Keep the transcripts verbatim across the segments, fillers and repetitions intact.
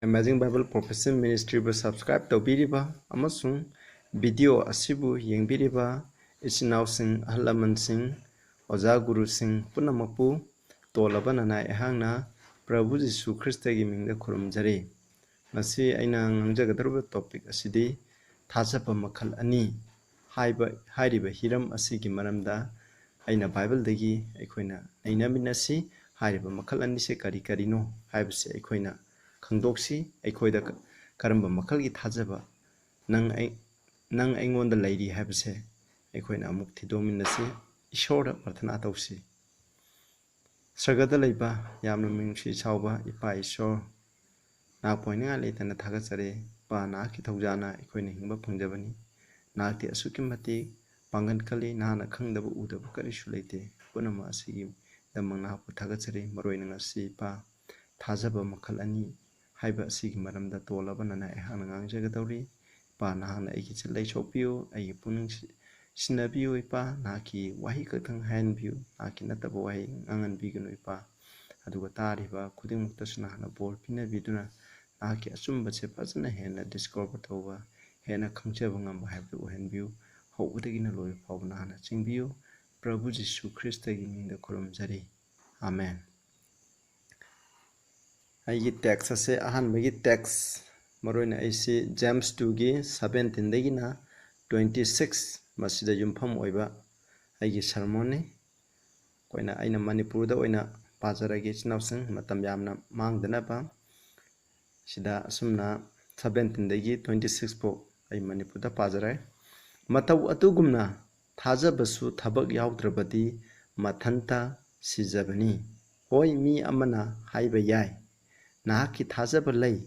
Amazing Bible Prophecy Ministry ꯕꯨ subscribe ꯇꯧꯕꯤꯔꯤꯕ ꯑꯃꯁꯨꯡ video ꯑꯁꯤꯕꯨ ꯌꯦꯡꯕꯤꯔꯤꯕ ꯏꯆꯤꯟ ꯏꯅꯥꯎꯁꯤꯡ, ꯑꯍꯜ ꯂꯃꯟꯁꯤꯡ, ꯑꯣꯖꯥ ꯒꯨꯔꯨꯁꯤꯡ ꯄꯨꯝꯅꯃꯛꯄꯨ ꯇꯣꯜꯂꯕ ꯅꯅꯥꯏ ꯑꯩꯍꯥꯛꯅ ꯄ꯭ꯔꯚꯨ ꯖꯤꯁꯨ ꯈ꯭ꯔꯤꯁꯇꯒꯤ ꯃꯤꯡꯗ ꯈꯨꯔꯨꯝꯖꯔꯤ꯫ ꯉꯁꯤ ꯑꯩꯅ ꯉꯥꯡꯖꯒꯗꯧꯔꯤꯕ topic ꯑꯁꯤꯗꯤ ꯊꯥꯖꯕ ꯃꯈꯜ ꯑꯅꯤ ꯍꯥꯏꯕ, ꯍꯥꯏꯔꯤꯕ ꯍꯤꯔꯝ ꯑꯁꯤꯒꯤ ꯃꯔꯝꯗ ꯑꯩꯅ ꯕꯥꯏꯕꯜꯗꯒꯤ ꯑꯩꯈꯣꯏꯅ ꯅꯩꯅꯃꯤꯟꯅꯁꯤ꯫ ꯍꯥꯏꯔꯤꯕ ꯃꯈꯜ ꯑꯅꯤꯁꯦ ꯀꯔꯤ ꯀꯔꯤꯅꯣ ꯍꯥꯏꯕꯁꯦ ꯑꯩꯈꯣꯏꯅ ꯈꯪꯗꯣꯛꯁꯤ꯫ ꯑꯩꯈꯣꯏꯗ ꯀ-, ꯀꯔꯝꯕ ꯃꯈꯜꯒꯤ ꯊꯥꯖꯕ ꯅꯪ ꯑꯩ-, ꯅꯪ ꯑꯩꯉꯣꯟꯗ ꯂꯩꯔꯤ ꯍꯥꯏꯕꯁꯦ ꯑꯩꯈꯣꯏꯅ ꯑꯃꯨꯛ ꯊꯤꯗꯣꯛꯃꯤꯟꯅꯁꯤ꯫ ꯏꯁꯣꯔꯗ ꯄ꯭ꯔꯊꯅꯥ ꯇꯧꯁꯤ꯫ ꯁꯔꯒꯗ ꯂꯩꯕ ꯌꯥꯝꯅ ꯃꯤꯅꯨꯡꯁꯤ ꯆꯥꯎꯕ ꯏꯄꯥ ꯏꯁꯣꯔ, ꯅꯍꯥꯛꯄꯨ ꯍꯥꯏꯅꯤꯡꯉꯥꯏ ꯂꯩꯇꯅ ꯊꯥꯒꯠꯆꯔꯤ꯫ ꯏꯄꯥ, ꯅꯍꯥꯛꯀꯤ ꯊꯧꯖꯥꯜꯅ ꯑꯩꯈꯣꯏꯅ ꯍꯤꯡꯕ ꯐꯪꯖꯕꯅꯤ꯫ ꯅꯍꯥꯛꯇꯤ ꯑꯁꯨꯛꯀꯤ ꯃꯇꯤꯛ ꯄꯥꯡꯒꯜ ꯀꯜꯂꯤ, ꯅꯍꯥꯛꯅ ꯈꯪꯗꯕ ꯎꯗꯕ ꯀꯔꯤꯁꯨ ꯂꯩꯇꯦ꯫ ꯄꯨꯝꯅꯃꯛ ꯑꯁꯤꯒꯤꯗꯃꯛ ꯅꯍꯥꯛꯄꯨ ꯊꯥꯒꯠꯆꯔꯤ꯫ ꯃꯔꯨꯑꯣꯏꯅ ꯉꯁꯤ ꯏꯄꯥ, ꯊꯥꯖꯕ ꯃꯈꯜ ꯑꯅꯤ ꯍꯥꯏꯕ ꯑꯁꯤꯒꯤ ꯃꯔꯝꯗ ꯇꯣꯜꯂꯕ ꯅꯅꯥꯏ ꯑꯩꯍꯥꯛꯅ ꯉꯥꯡꯖꯒꯗꯧꯔꯤ꯫ ꯏꯄꯥ, ꯅꯍꯥꯛꯅ ꯑꯩꯒꯤ ꯏꯆꯤꯜ ꯂꯩ ꯁꯣꯛꯄꯤꯌꯨ, ꯑꯩꯒꯤ ꯄꯨꯛꯅꯤꯡ ꯁꯤ-, ꯁꯤꯟꯅꯕꯤꯌꯨ ꯏꯄꯥ꯫ ꯅꯍꯥꯛꯀꯤ ꯋꯥꯍꯩ ꯈꯛꯇꯪ ꯍꯥꯏꯍꯟꯕꯤꯌꯨ, ꯅꯍꯥꯛꯀꯤ ꯅꯠꯇꯕ ꯋꯥꯍꯩ ꯉꯥꯡꯍꯟꯕꯤꯒꯅꯨ ꯏꯄꯥ꯫ ꯑꯗꯨꯒ ꯇꯥꯔꯤꯕ ꯈꯨꯗꯤꯡꯃꯛꯇꯁꯨ ꯅꯍꯥꯛꯅ ꯕꯣꯔ ꯄꯤꯅꯕꯤꯗꯨꯅ ꯅꯍꯥꯛꯀꯤ ꯑꯆꯨꯝꯕꯁꯦ ꯐꯖꯅ ꯍꯦꯟꯅ discover ꯇꯧꯕ, ꯍꯦꯟꯅ ꯈꯪꯖꯕ ꯉꯝꯕ ꯍꯥꯏꯕꯗꯨ ꯑꯣꯏꯍꯟꯕꯤꯌꯨ꯫ ꯍꯧꯕꯗꯒꯤꯅ ꯂꯣꯏꯕ ꯐꯥꯎꯕ ꯅꯍꯥꯛꯅ ꯆꯤꯡꯕꯤꯌꯨ꯫ ꯄ꯭ꯔꯚꯨ ꯖꯤꯁꯨ ꯈ꯭ꯔꯤꯁꯇꯒꯤ ꯃꯤꯡꯗ ꯈꯨꯔꯨꯝꯖꯔꯤ꯫ ꯑꯃꯦꯟ꯫ ꯑꯩꯒꯤ text ꯑꯁꯦ, ꯑꯍꯥꯟꯕꯒꯤ text, ꯃꯔꯨꯑꯣꯏꯅ ꯑꯩꯁꯤ James two ꯒꯤ seventeen ꯗꯒꯤꯅ twenty six, ꯃꯁꯤꯗ ꯌꯨꯝꯐꯝ ꯑꯣꯏꯕ ꯑꯩꯒꯤ sermon ꯅꯤ꯫ ꯑꯩꯈꯣꯏꯅ, ꯑꯩꯅ ꯃꯅꯤꯄꯨꯔꯗ ꯑꯣꯏꯅ ꯄꯥꯖꯔꯒꯦ, ꯏꯆꯤꯟ ꯏꯅꯥꯎꯁꯤꯡ, ꯃꯇꯝ ꯌꯥꯝꯅ ꯃꯥꯡꯗꯅꯕ꯫ ꯁꯤꯗ ꯑꯁꯨꯝꯅ seventeen ꯗꯒꯤ twenty six ꯐꯥꯎ ꯑꯩ ꯃꯅꯤꯄꯨꯔꯗ ꯄꯥꯖꯔꯦ꯫ ꯃꯇꯧ ꯑꯗꯨꯒꯨꯝꯅ ꯊꯥꯖꯕꯁꯨ ꯊꯕꯛ ꯌꯥꯎꯗ꯭ꯔꯕꯗꯤ ꯃꯊꯟꯇ ꯁꯤꯖꯕꯅꯤ꯫ ꯍꯣꯏ, ꯃꯤ ꯑꯃꯅ ꯍꯥꯏꯕ ꯌꯥꯏ, "ꯅꯍꯥꯛꯀꯤ ꯊꯥꯖꯕ ꯂꯩ,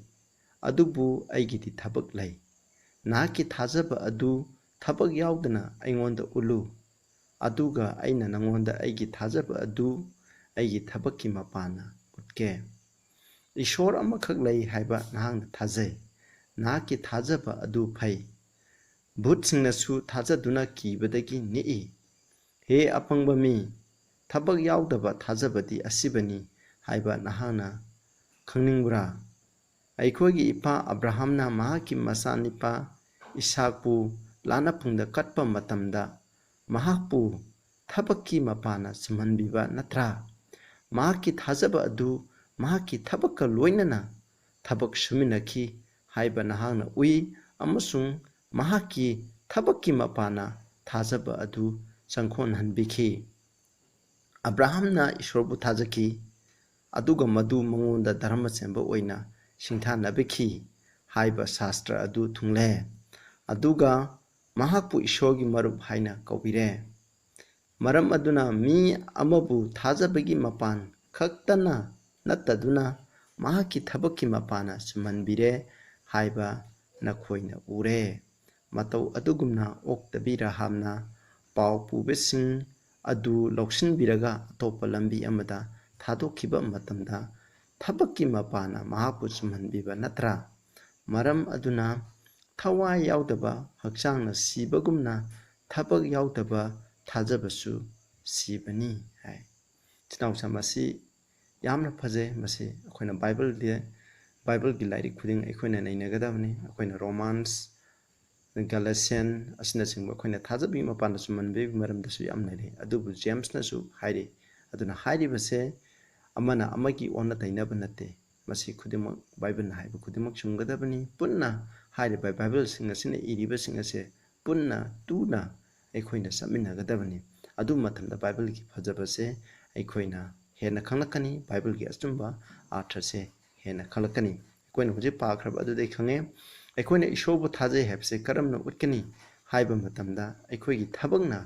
ꯑꯗꯨꯕꯨ ꯑꯩꯒꯤꯗꯤ ꯊꯕꯛ ꯂꯩ꯫ ꯅꯍꯥꯛꯀꯤ ꯊꯥꯖꯕ ꯑꯗꯨ ꯊꯕꯛ ꯌꯥꯎꯗꯅ ꯑꯩꯉꯣꯟꯗ ꯎꯠꯂꯨ, ꯑꯗꯨꯒ ꯑꯩꯅ ꯅꯉꯣꯟꯗ ꯑꯩꯒꯤ ꯊꯥꯖꯕ ꯑꯗꯨ ꯑꯩꯒꯤ ꯊꯕꯛꯀꯤ ꯃꯄꯥꯟꯅ ꯎꯠꯀꯦ꯫" ꯏꯁꯣꯔ ꯑꯃꯈꯛ ꯂꯩ ꯍꯥꯏꯕ ꯅꯍꯥꯛꯅ ꯊꯥꯖꯩ꯫ ꯅꯍꯥꯛꯀꯤ ꯊꯥꯖꯕ ꯑꯗꯨ ꯐꯩ꯫ ꯚꯨꯠꯁꯤꯡꯅꯁꯨ ꯊꯥꯖꯗꯨꯅ ꯀꯤꯕꯗꯒꯤ ꯅꯤꯛꯏ꯫ ꯍꯦ ꯑꯄꯪꯕ ꯃꯤ, ꯊꯕꯛ ꯌꯥꯎꯗꯕ ꯊꯥꯖꯕꯗꯤ ꯑꯁꯤꯕꯅꯤ ꯍꯥꯏꯕ ꯅꯍꯥꯛꯅ ꯈꯪꯅꯤꯡꯕ꯭ꯔꯥ? ꯑꯩꯈꯣꯏꯒꯤ ꯏꯄꯥ ꯑꯕ꯭ꯔꯥꯍꯥꯝꯅ ꯃꯍꯥꯛꯀꯤ ꯃꯆꯥꯅꯤꯄꯥ ꯏꯁꯥꯛꯄꯨ ꯂꯥꯅ ꯄꯨꯡꯗ ꯀꯠꯄ ꯃꯇꯝꯗ ꯃꯍꯥꯛꯄꯨ ꯊꯕꯛꯀꯤ ꯃꯄꯥꯅ ꯆꯨꯝꯍꯟꯕꯤꯕ ꯅꯠꯇ꯭ꯔꯥ? ꯃꯍꯥꯛꯀꯤ ꯊꯥꯖꯕ ꯑꯗꯨ ꯃꯍꯥꯛꯀꯤ ꯊꯕꯛꯀ ꯂꯣꯏꯅꯅ ꯊꯕꯛ ꯁꯨꯃꯤꯟꯅꯈꯤ ꯍꯥꯏꯕ ꯅꯍꯥꯛꯅ ꯎꯏ, ꯑꯃꯁꯨꯡ ꯃꯍꯥꯛꯀꯤ ꯊꯕꯛꯀꯤ ꯃꯄꯥꯅ ꯊꯥꯖꯕ ꯑꯗꯨ ꯆꯪꯈꯣꯟꯍꯟꯕꯤꯈꯤ꯫ ꯑꯕ꯭ꯔꯥꯍꯥꯝꯅ ꯏꯁꯣꯔꯕꯨ ꯊꯥꯖꯈꯤ, ꯑꯗꯨꯒ ꯃꯗꯨ ꯃꯉꯣꯟꯗ ꯙꯔꯃ ꯆꯦꯟꯕ ꯑꯣꯏꯅ ꯁꯤꯡꯊꯥꯅꯕꯤꯈꯤ ꯍꯥꯏꯕ ꯁꯥꯁꯇ꯭ꯔ ꯑꯗꯨ ꯊꯨꯡꯂꯦ꯫ ꯑꯗꯨꯒ ꯃꯍꯥꯛꯄꯨ ꯏꯁꯣꯔꯒꯤ ꯃꯔꯨꯞ ꯍꯥꯏꯅ ꯀꯧꯕꯤꯔꯦ꯫ ꯃꯔꯝ ꯑꯗꯨꯅ ꯃꯤ ꯑꯃꯕꯨ ꯊꯥꯖꯕꯒꯤ ꯃꯄꯥꯟ ꯈꯛꯇꯅ ꯅꯠꯇꯗꯨꯅ ꯃꯍꯥꯛꯀꯤ ꯊꯕꯛꯀꯤ ꯃꯄꯥꯅ ꯆꯨꯝꯍꯟꯕꯤꯔꯦ ꯍꯥꯏꯕ ꯅꯈꯣꯏꯅ ꯎꯔꯦ꯫ ꯃꯇꯧ ꯑꯗꯨꯒꯨꯝꯅ ꯑꯣꯛꯇꯕꯤ ꯔꯥꯍꯥꯝꯅ ꯄꯥꯎ ꯄꯨꯕꯁꯤꯡ ꯑꯗꯨ ꯂꯧꯁꯤꯟꯕꯤꯔꯒ ꯑꯇꯣꯞꯄ ꯂꯝꯕꯤ ꯑꯃꯗ ꯊꯥꯗꯣꯛꯈꯤꯕ ꯃꯇꯝꯗ ꯊꯕꯛꯀꯤ ꯃꯄꯥꯅ ꯃꯍꯥꯛꯄꯨ ꯆꯨꯝꯍꯟꯕꯤꯕ ꯅꯠꯇ꯭ꯔꯥ? ꯃꯔꯝ ꯑꯗꯨꯅ ꯊꯋꯥꯏ ꯌꯥꯎꯗꯕ ꯍꯛꯆꯥꯡꯅ ꯁꯤꯕꯒꯨꯝꯅ ꯊꯕꯛ ꯌꯥꯎꯗꯕ ꯊꯥꯖꯕꯁꯨ ꯁꯤꯕꯅꯤ ꯍꯥꯏ꯫ ꯏꯆꯤꯟ ꯏꯅꯥꯎꯁꯥ, ꯃꯁꯤ ꯌꯥꯝꯅ ꯐꯖꯩ꯫ ꯃꯁꯤ ꯑꯩꯈꯣꯏꯅ ꯕꯥꯏꯕꯜꯗꯤ, ꯕꯥꯏꯕꯜꯒꯤ ꯂꯥꯏꯔꯤꯛ ꯈꯨꯗꯤꯡ ꯑꯩꯈꯣꯏꯅ ꯅꯩꯅꯒꯗꯕꯅꯤ꯫ ꯑꯩꯈꯣꯏꯅ ꯔꯣꯃꯥꯟꯁ, ꯒꯦꯂꯦꯁꯤꯌꯟ ꯑꯁꯤꯅꯆꯤꯡꯕ ꯑꯩꯈꯣꯏꯅ ꯊꯥꯖꯕꯒꯤ ꯃꯄꯥꯟꯗ ꯆꯨꯝꯍꯟꯕꯒꯤ ꯃꯔꯝꯗꯁꯨ ꯌꯥꯝ ꯂꯩꯔꯤ꯫ ꯑꯗꯨꯕꯨ ꯖꯦꯝꯁꯅꯁꯨ ꯍꯥꯏꯔꯤ꯫ ꯑꯗꯨꯅ ꯍꯥꯏꯔꯤꯕꯁꯦ ꯑꯃꯅ ꯑꯃꯒꯤ ꯑꯣꯟꯅ ꯇꯩꯅꯕ ꯅꯠꯇꯦ꯫ ꯃꯁꯤ ꯈꯨꯗꯤꯡꯃꯛ ꯕꯥꯏꯕꯜꯅ ꯍꯥꯏꯕ ꯈꯨꯗꯤꯡꯃꯛ ꯆꯨꯝꯒꯗꯕꯅꯤ꯫ ꯄꯨꯟꯅ ꯍꯥꯏꯔꯤꯕ ꯕꯥꯏꯕꯜꯁꯤꯡ ꯑꯁꯤꯅ ꯏꯔꯤꯕꯁꯤꯡ ꯑꯁꯦ ꯄꯨꯟꯅ ꯇꯨꯅ ꯑꯩꯈꯣꯏꯅ ꯆꯠꯃꯤꯟꯅꯒꯗꯕꯅꯤ꯫ ꯑꯗꯨ ꯃꯇꯝꯗ ꯕꯥꯏꯕꯜꯒꯤ ꯐꯖꯕꯁꯦ ꯑꯩꯈꯣꯏꯅ ꯍꯦꯟꯅ ꯈꯪꯂꯛꯀꯅꯤ, ꯕꯥꯏꯕꯜꯒꯤ ꯑꯆꯨꯝꯕ ꯑꯥꯔꯊꯁꯦ ꯍꯦꯟꯅ ꯈꯪꯂꯛꯀꯅꯤ꯫ ꯑꯩꯈꯣꯏꯅ ꯍꯧꯖꯤꯛ ꯄꯥꯈ꯭ꯔꯕ ꯑꯗꯨꯗꯩ ꯈꯪꯉꯦ, ꯑꯩꯈꯣꯏꯅ ꯏꯁꯣꯔꯕꯨ ꯊꯥꯖꯩ ꯍꯥꯏꯕꯁꯦ ꯀꯔꯝꯅ ꯎꯠꯀꯅꯤ ꯍꯥꯏꯕ ꯃꯇꯝꯗ, ꯑꯩꯈꯣꯏꯒꯤ ꯊꯕꯛꯅ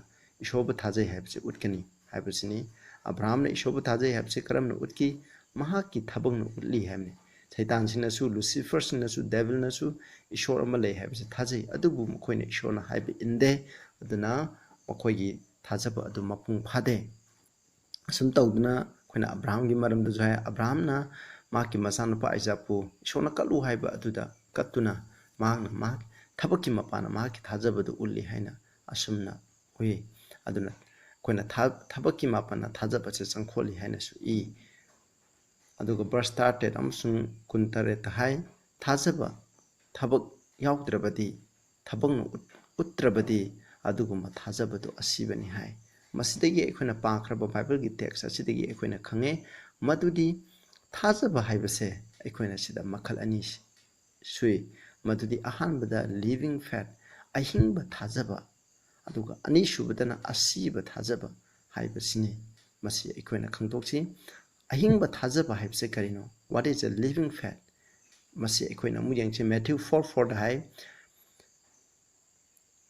ꯏꯁꯣꯔꯕꯨ ꯊꯥꯖꯩ ꯍꯥꯏꯕꯁꯦ ꯎꯠꯀꯅꯤ ꯍꯥꯏꯕꯁꯤꯅꯤ꯫ ꯑꯕ꯭ꯔꯥꯍꯥꯝꯅ ꯏꯁꯣꯔꯕꯨ ꯊꯥꯖꯩ ꯍꯥꯏꯕꯁꯦ ꯀꯔꯝꯅ ꯎꯠꯈꯤ? ꯃꯍꯥꯛꯀꯤ ꯊꯕꯛꯅ ꯎꯠꯂꯤ ꯍꯥꯏꯕꯅꯤ꯫ ꯁꯩꯇꯥꯟꯁꯤꯡꯅꯁꯨ, ꯂꯨꯁꯤꯐꯔꯁꯤꯡꯅꯁꯨ, ꯗꯦꯚꯤꯜꯅꯁꯨ ꯏꯁꯣꯔ ꯑꯃ ꯂꯩ ꯍꯥꯏꯕꯁꯦ ꯊꯥꯖꯩ, ꯑꯗꯨꯕꯨ ꯃꯈꯣꯏꯅ ꯏꯁꯣꯔꯅ ꯍꯥꯏꯕ ꯏꯟꯗꯦ꯫ ꯑꯗꯨꯅ ꯃꯈꯣꯏꯒꯤ ꯊꯥꯖꯕ ꯑꯗꯨ ꯃꯄꯨꯡ ꯐꯥꯗꯦ꯫ ꯑꯁꯨꯝ ꯇꯧꯗꯨꯅ ꯑꯩꯈꯣꯏꯅ ꯑꯕ꯭ꯔꯥꯍꯥꯝꯒꯤ ꯃꯔꯝꯗꯁꯨ ꯍꯥꯏ, ꯑꯕ꯭ꯔꯥꯍꯥꯝꯅ ꯃꯍꯥꯛꯀꯤ ꯃꯆꯥꯅꯨꯄꯥ ꯑꯥꯏꯖꯥꯛꯄꯨ ꯏꯁꯣꯔꯅ ꯀꯠꯂꯨ ꯍꯥꯏꯕ ꯑꯗꯨꯗ ꯀꯠꯇꯨꯅ ꯃꯍꯥꯛꯅ ꯃꯍꯥꯛ ꯊꯕꯛꯀꯤ ꯃꯄꯥꯟꯅ ꯃꯍꯥꯛꯀꯤ ꯊꯥꯖꯕꯗꯨ ꯎꯠꯂꯤ ꯍꯥꯏꯅ ꯑꯁꯨꯝꯅ ꯎꯏ꯫ ꯑꯗꯨꯅ ꯑꯩꯈꯣꯏꯅ ꯊꯥ-, ꯊꯕꯛꯀꯤ ꯃꯄꯥꯟꯅ ꯊꯥꯖꯕꯁꯦ ꯆꯪꯈꯣꯜꯂꯤ ꯍꯥꯏꯅꯁꯨ ꯏ꯫ ꯑꯗꯨꯒ verse ꯇꯔꯥꯇꯔꯦꯠ ꯑꯃꯁꯨꯡ ꯀꯨꯟꯇꯔꯦꯠꯇ ꯍꯥꯏ, "ꯊꯥꯖꯕ ꯊꯕꯛ ꯌꯥꯎꯗ꯭ꯔꯕꯗꯤ, ꯊꯕꯛꯅ ꯎꯠ-, ꯎꯠꯇ꯭ꯔꯕꯗꯤ, ꯑꯗꯨꯒꯨꯝꯕ ꯊꯥꯖꯕꯗꯨ ꯑꯁꯤꯕꯅꯤ" ꯍꯥꯏ꯫ ꯃꯁꯤꯗꯒꯤ ꯑꯩꯈꯣꯏꯅ ꯄꯥꯈ꯭ꯔꯕ ꯕꯥꯏꯕꯜꯒꯤ text ꯑꯁꯤꯗꯒꯤ ꯑꯩꯈꯣꯏꯅ ꯈꯪꯉꯦ ꯃꯗꯨꯗꯤ ꯊꯥꯖꯕ ꯍꯥꯏꯕꯁꯦ ꯑꯩꯈꯣꯏꯅ ꯁꯤꯗ ꯃꯈꯜ ꯑꯅꯤ ꯁꯨꯏ꯫ ꯃꯗꯨꯗꯤ ꯑꯍꯥꯟꯕꯗ living faith, ꯑꯍꯤꯡꯕ ꯊꯥꯖꯕ, ꯑꯗꯨꯒ ꯑꯅꯤꯁꯨꯕꯗꯅ ꯑꯁꯤꯕ ꯊꯥꯖꯕ ꯍꯥꯏꯕꯁꯤꯅꯤ꯫ ꯃꯁꯤ ꯑꯩꯈꯣꯏꯅ ꯈꯪꯗꯣꯛꯁꯤ꯫ ꯑꯍꯤꯡꯕ ꯊꯥꯖꯕ ꯍꯥꯏꯕꯁꯦ ꯀꯔꯤꯅꯣ? What is a living faith? ꯃꯁꯤ ꯑꯩꯈꯣꯏꯅ ꯑꯃꯨꯛ ꯌꯦꯡꯁꯤ꯫ Matthew four fourꯗ ꯍꯥꯏ,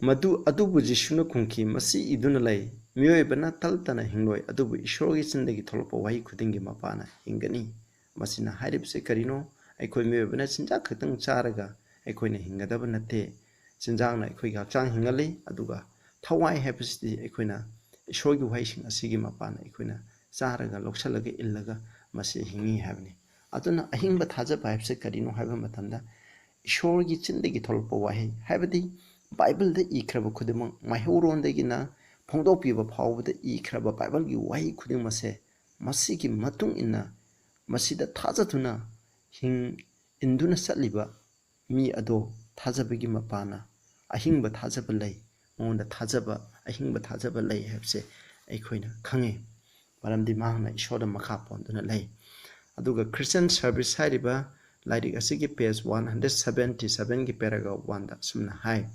"ꯃꯗꯨ, ꯑꯗꯨꯕꯨ ꯖꯤꯁꯨꯅ ꯈꯨꯝꯈꯤ, ꯃꯁꯤ ꯏꯗꯨꯅ ꯂꯩ, ꯃꯤꯑꯣꯏꯕꯅ ꯇꯜꯇꯅ ꯍꯤꯡꯂꯣꯏ, ꯑꯗꯨꯕꯨ ꯏꯁꯣꯔꯒꯤ ꯆꯤꯟꯗꯒꯤ ꯊꯣꯛꯂꯛꯄ ꯋꯥꯍꯩ ꯈꯨꯗꯤꯡꯒꯤ ꯃꯄꯥꯅ ꯍꯤꯡꯒꯅꯤ"꯫ ꯃꯁꯤꯅ ꯍꯥꯏꯔꯤꯕꯁꯦ ꯀꯔꯤꯅꯣ? ꯑꯩꯈꯣꯏ ꯃꯤꯑꯣꯏꯕꯅ ꯆꯤꯟꯖꯥꯛ ꯈꯛꯇꯪ ꯆꯥꯔꯒ ꯑꯩꯈꯣꯏꯅ ꯍꯤꯡꯒꯗꯕ ꯅꯠꯇꯦ꯫ ꯆꯤꯟꯖꯥꯛꯅ ꯑꯩꯈꯣꯏꯒꯤ ꯍꯛꯆꯥꯡ ꯍꯤꯡꯍꯜꯂꯤ, ꯑꯗꯨꯒ ꯊꯋꯥꯏ ꯍꯥꯏꯕꯁꯤꯗꯤ ꯑꯩꯈꯣꯏꯅ ꯏꯁꯣꯔꯒꯤ ꯋꯥꯍꯩꯁꯤꯡ ꯑꯁꯤꯒꯤ ꯃꯄꯥꯟꯅ ꯑꯩꯈꯣꯏꯅ ꯆꯥꯔꯒ, ꯂꯧꯁꯤꯜꯂꯒ, ꯏꯜꯂꯒ ꯃꯁꯤ ꯍꯤꯡꯉꯤ ꯍꯥꯏꯕꯅꯤ꯫ ꯑꯗꯨꯅ ꯑꯍꯤꯡꯕ ꯊꯥꯖꯕ ꯍꯥꯏꯕꯁꯦ ꯀꯔꯤꯅꯣ ꯍꯥꯏꯕ ꯃꯇꯝꯗ, ꯏꯁꯣꯔꯒꯤ ꯆꯤꯟꯗꯒꯤ ꯊꯣꯛꯂꯛꯄ ꯋꯥꯍꯩ, ꯍꯥꯏꯕꯗꯤ ꯕꯥꯏꯕꯜꯗ ꯏꯈ꯭ꯔꯕ ꯈꯨꯗꯤꯡꯃꯛ, ꯃꯩꯍꯧꯔꯣꯟꯗꯒꯤꯅ ꯐꯣꯡꯗꯣꯛꯄꯤꯕ ꯐꯥꯎꯕꯗ ꯏꯈ꯭ꯔꯕ ꯕꯥꯏꯕꯜꯒꯤ ꯋꯥꯍꯩ ꯈꯨꯗꯤꯡꯃꯛꯁꯦ, ꯃꯁꯤꯒꯤ ꯃꯇꯨꯡ ꯏꯟꯅ, ꯃꯁꯤꯗ ꯊꯥꯖꯗꯨꯅ ꯍꯤꯡ-, ꯏꯟꯗꯨꯅ ꯆꯠꯂꯤꯕ ꯃꯤ ꯑꯗꯣ ꯊꯥꯖꯕꯒꯤ ꯃꯄꯥꯅ ꯑꯍꯤꯡꯕ ꯊꯥꯖꯕ ꯂꯩ, ꯃꯉꯣꯟꯗ ꯊꯥꯖꯕ, ꯑꯍꯤꯡꯕ ꯊꯥꯖꯕ ꯂꯩ ꯍꯥꯏꯕꯁꯦ ꯑꯩꯈꯣꯏꯅ ꯈꯪꯉꯤ꯫ ꯃꯔꯝꯗꯤ ꯃꯍꯥꯛꯅ ꯏꯁꯣꯔꯗ ꯃꯈꯥ ꯄꯣꯟꯗꯨꯅ ꯂꯩ꯫ ꯑꯗꯨꯒ Christian Service ꯍꯥꯏꯔꯤꯕ ꯂꯥꯏꯔꯤꯛ ꯑꯁꯤꯒꯤ page one hundred seventy sevenꯒꯤ paragraph oneꯗ ꯑꯁꯨꯝꯅ ꯍꯥꯏ,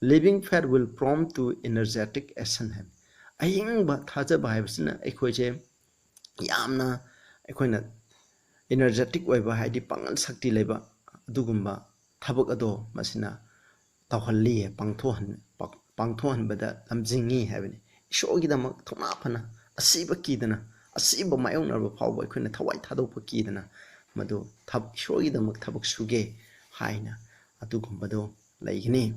"Living faith will prompt to energetic action" ꯍꯥꯏ꯫ ꯑꯍꯤꯡꯕ ꯊꯥꯖꯕ ꯍꯥꯏꯕꯁꯤꯅ ꯑꯩꯈꯣꯏꯁꯦ ꯌꯥꯝꯅ, ꯑꯩꯈꯣꯏꯅ energetic ꯑꯣꯏꯕ, ꯍꯥꯏꯗꯤ ꯄꯥꯡꯒꯜ ꯁꯛꯇꯤ ꯂꯩꯕ ꯑꯗꯨꯒꯨꯝꯕ ꯊꯕꯛ ꯑꯗꯣ ꯃꯁꯤꯅ ꯇꯧꯍꯜꯂꯤ, ꯄꯥꯡꯊꯣꯛꯍꯟ-, ꯄꯥꯡ-, ꯄꯥꯡꯊꯣꯛꯍꯟꯕꯗ ꯂꯝꯖꯤꯡꯉꯤ ꯍꯥꯏꯕꯅꯤ꯫ ꯏꯁꯣꯔꯒꯤꯗꯃꯛ ꯊꯧꯅꯥ ꯐꯅ ꯑꯁꯤꯕ ꯀꯤꯗꯅ, ꯑꯁꯤꯕ ꯃꯥꯌꯣꯛꯅꯔꯕ ꯐꯥꯎꯕ ꯑꯩꯈꯣꯏꯅ ꯊꯋꯥꯏ ꯊꯥꯗꯣꯛꯄ ꯀꯤꯗꯅ ꯃꯗꯨ ꯊꯕ-, ꯏꯁꯣꯔꯒꯤꯗꯃꯛ ꯊꯕꯛ ꯁꯨꯒꯦ ꯍꯥꯏꯅ ꯑꯗꯨꯒꯨꯝꯕꯗꯣ ꯂꯩꯒꯅꯤ꯫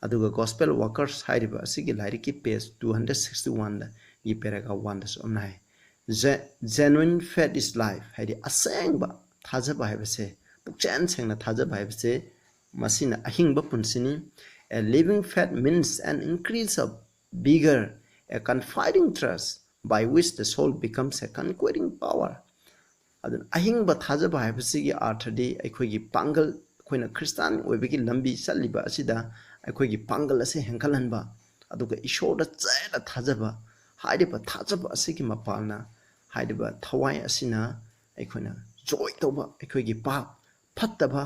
ꯑꯗꯨꯒ Gospel Workers ꯍꯥꯏꯔꯤꯕ ꯑꯁꯤꯒꯤ ꯂꯥꯏꯔꯤꯛꯀꯤ page two hundred sixty oneꯗꯒꯤ paragraph oneꯗꯁꯨ ꯑꯃꯅ ꯍꯥꯏ, "Ge-, genuine faith is life", ꯍꯥꯏꯗꯤ ꯑꯁꯦꯡꯕ ꯊꯥꯖꯕ ꯍꯥꯏꯕꯁꯦ, ꯄꯨꯛꯆꯦꯜ ꯁꯦꯡꯅ ꯊꯥꯖꯕ ꯍꯥꯏꯕꯁꯦ, ꯃꯁꯤꯅ ꯑꯍꯤꯡꯕ ꯄꯨꯟꯁꯤꯅꯤ꯫ "A living faith means an increase of vigor, a confiding trust by which the soul becomes a conquering power." ꯑꯗꯨꯅ ꯑꯍꯤꯡꯕ ꯊꯥꯖꯕ ꯍꯥꯏꯕꯁꯤꯒꯤ ꯑꯥꯔꯊꯗꯤ ꯑꯩꯈꯣꯏꯒꯤ ꯄꯥꯡꯒꯜ, ꯑꯩꯈꯣꯏꯅ ꯈ꯭ꯔꯤꯁꯇꯥꯟ ꯑꯣꯏꯕꯒꯤ ꯂꯝꯕꯤ ꯆꯠꯂꯤꯕ ꯑꯁꯤꯗ ꯑꯩꯈꯣꯏꯒꯤ ꯄꯥꯡꯒꯜ ꯑꯁꯦ ꯍꯦꯟꯒꯠꯍꯟꯕ, ꯑꯗꯨꯒ ꯏꯁꯣꯔꯗ ꯆꯦꯠꯅ ꯊꯥꯖꯕ꯫ ꯍꯥꯏꯔꯤꯕ ꯊꯥꯖꯕ ꯑꯁꯤꯒꯤ ꯃꯄꯥꯜꯅ ꯍꯥꯏꯔꯤꯕ ꯊꯋꯥꯏ ꯑꯁꯤꯅ ꯑꯩꯈꯣꯏꯅ ꯖꯣꯏ ꯇꯧꯕ, ꯑꯩꯈꯣꯏꯒꯤ ꯄꯥꯞ ꯐꯠꯇꯕ,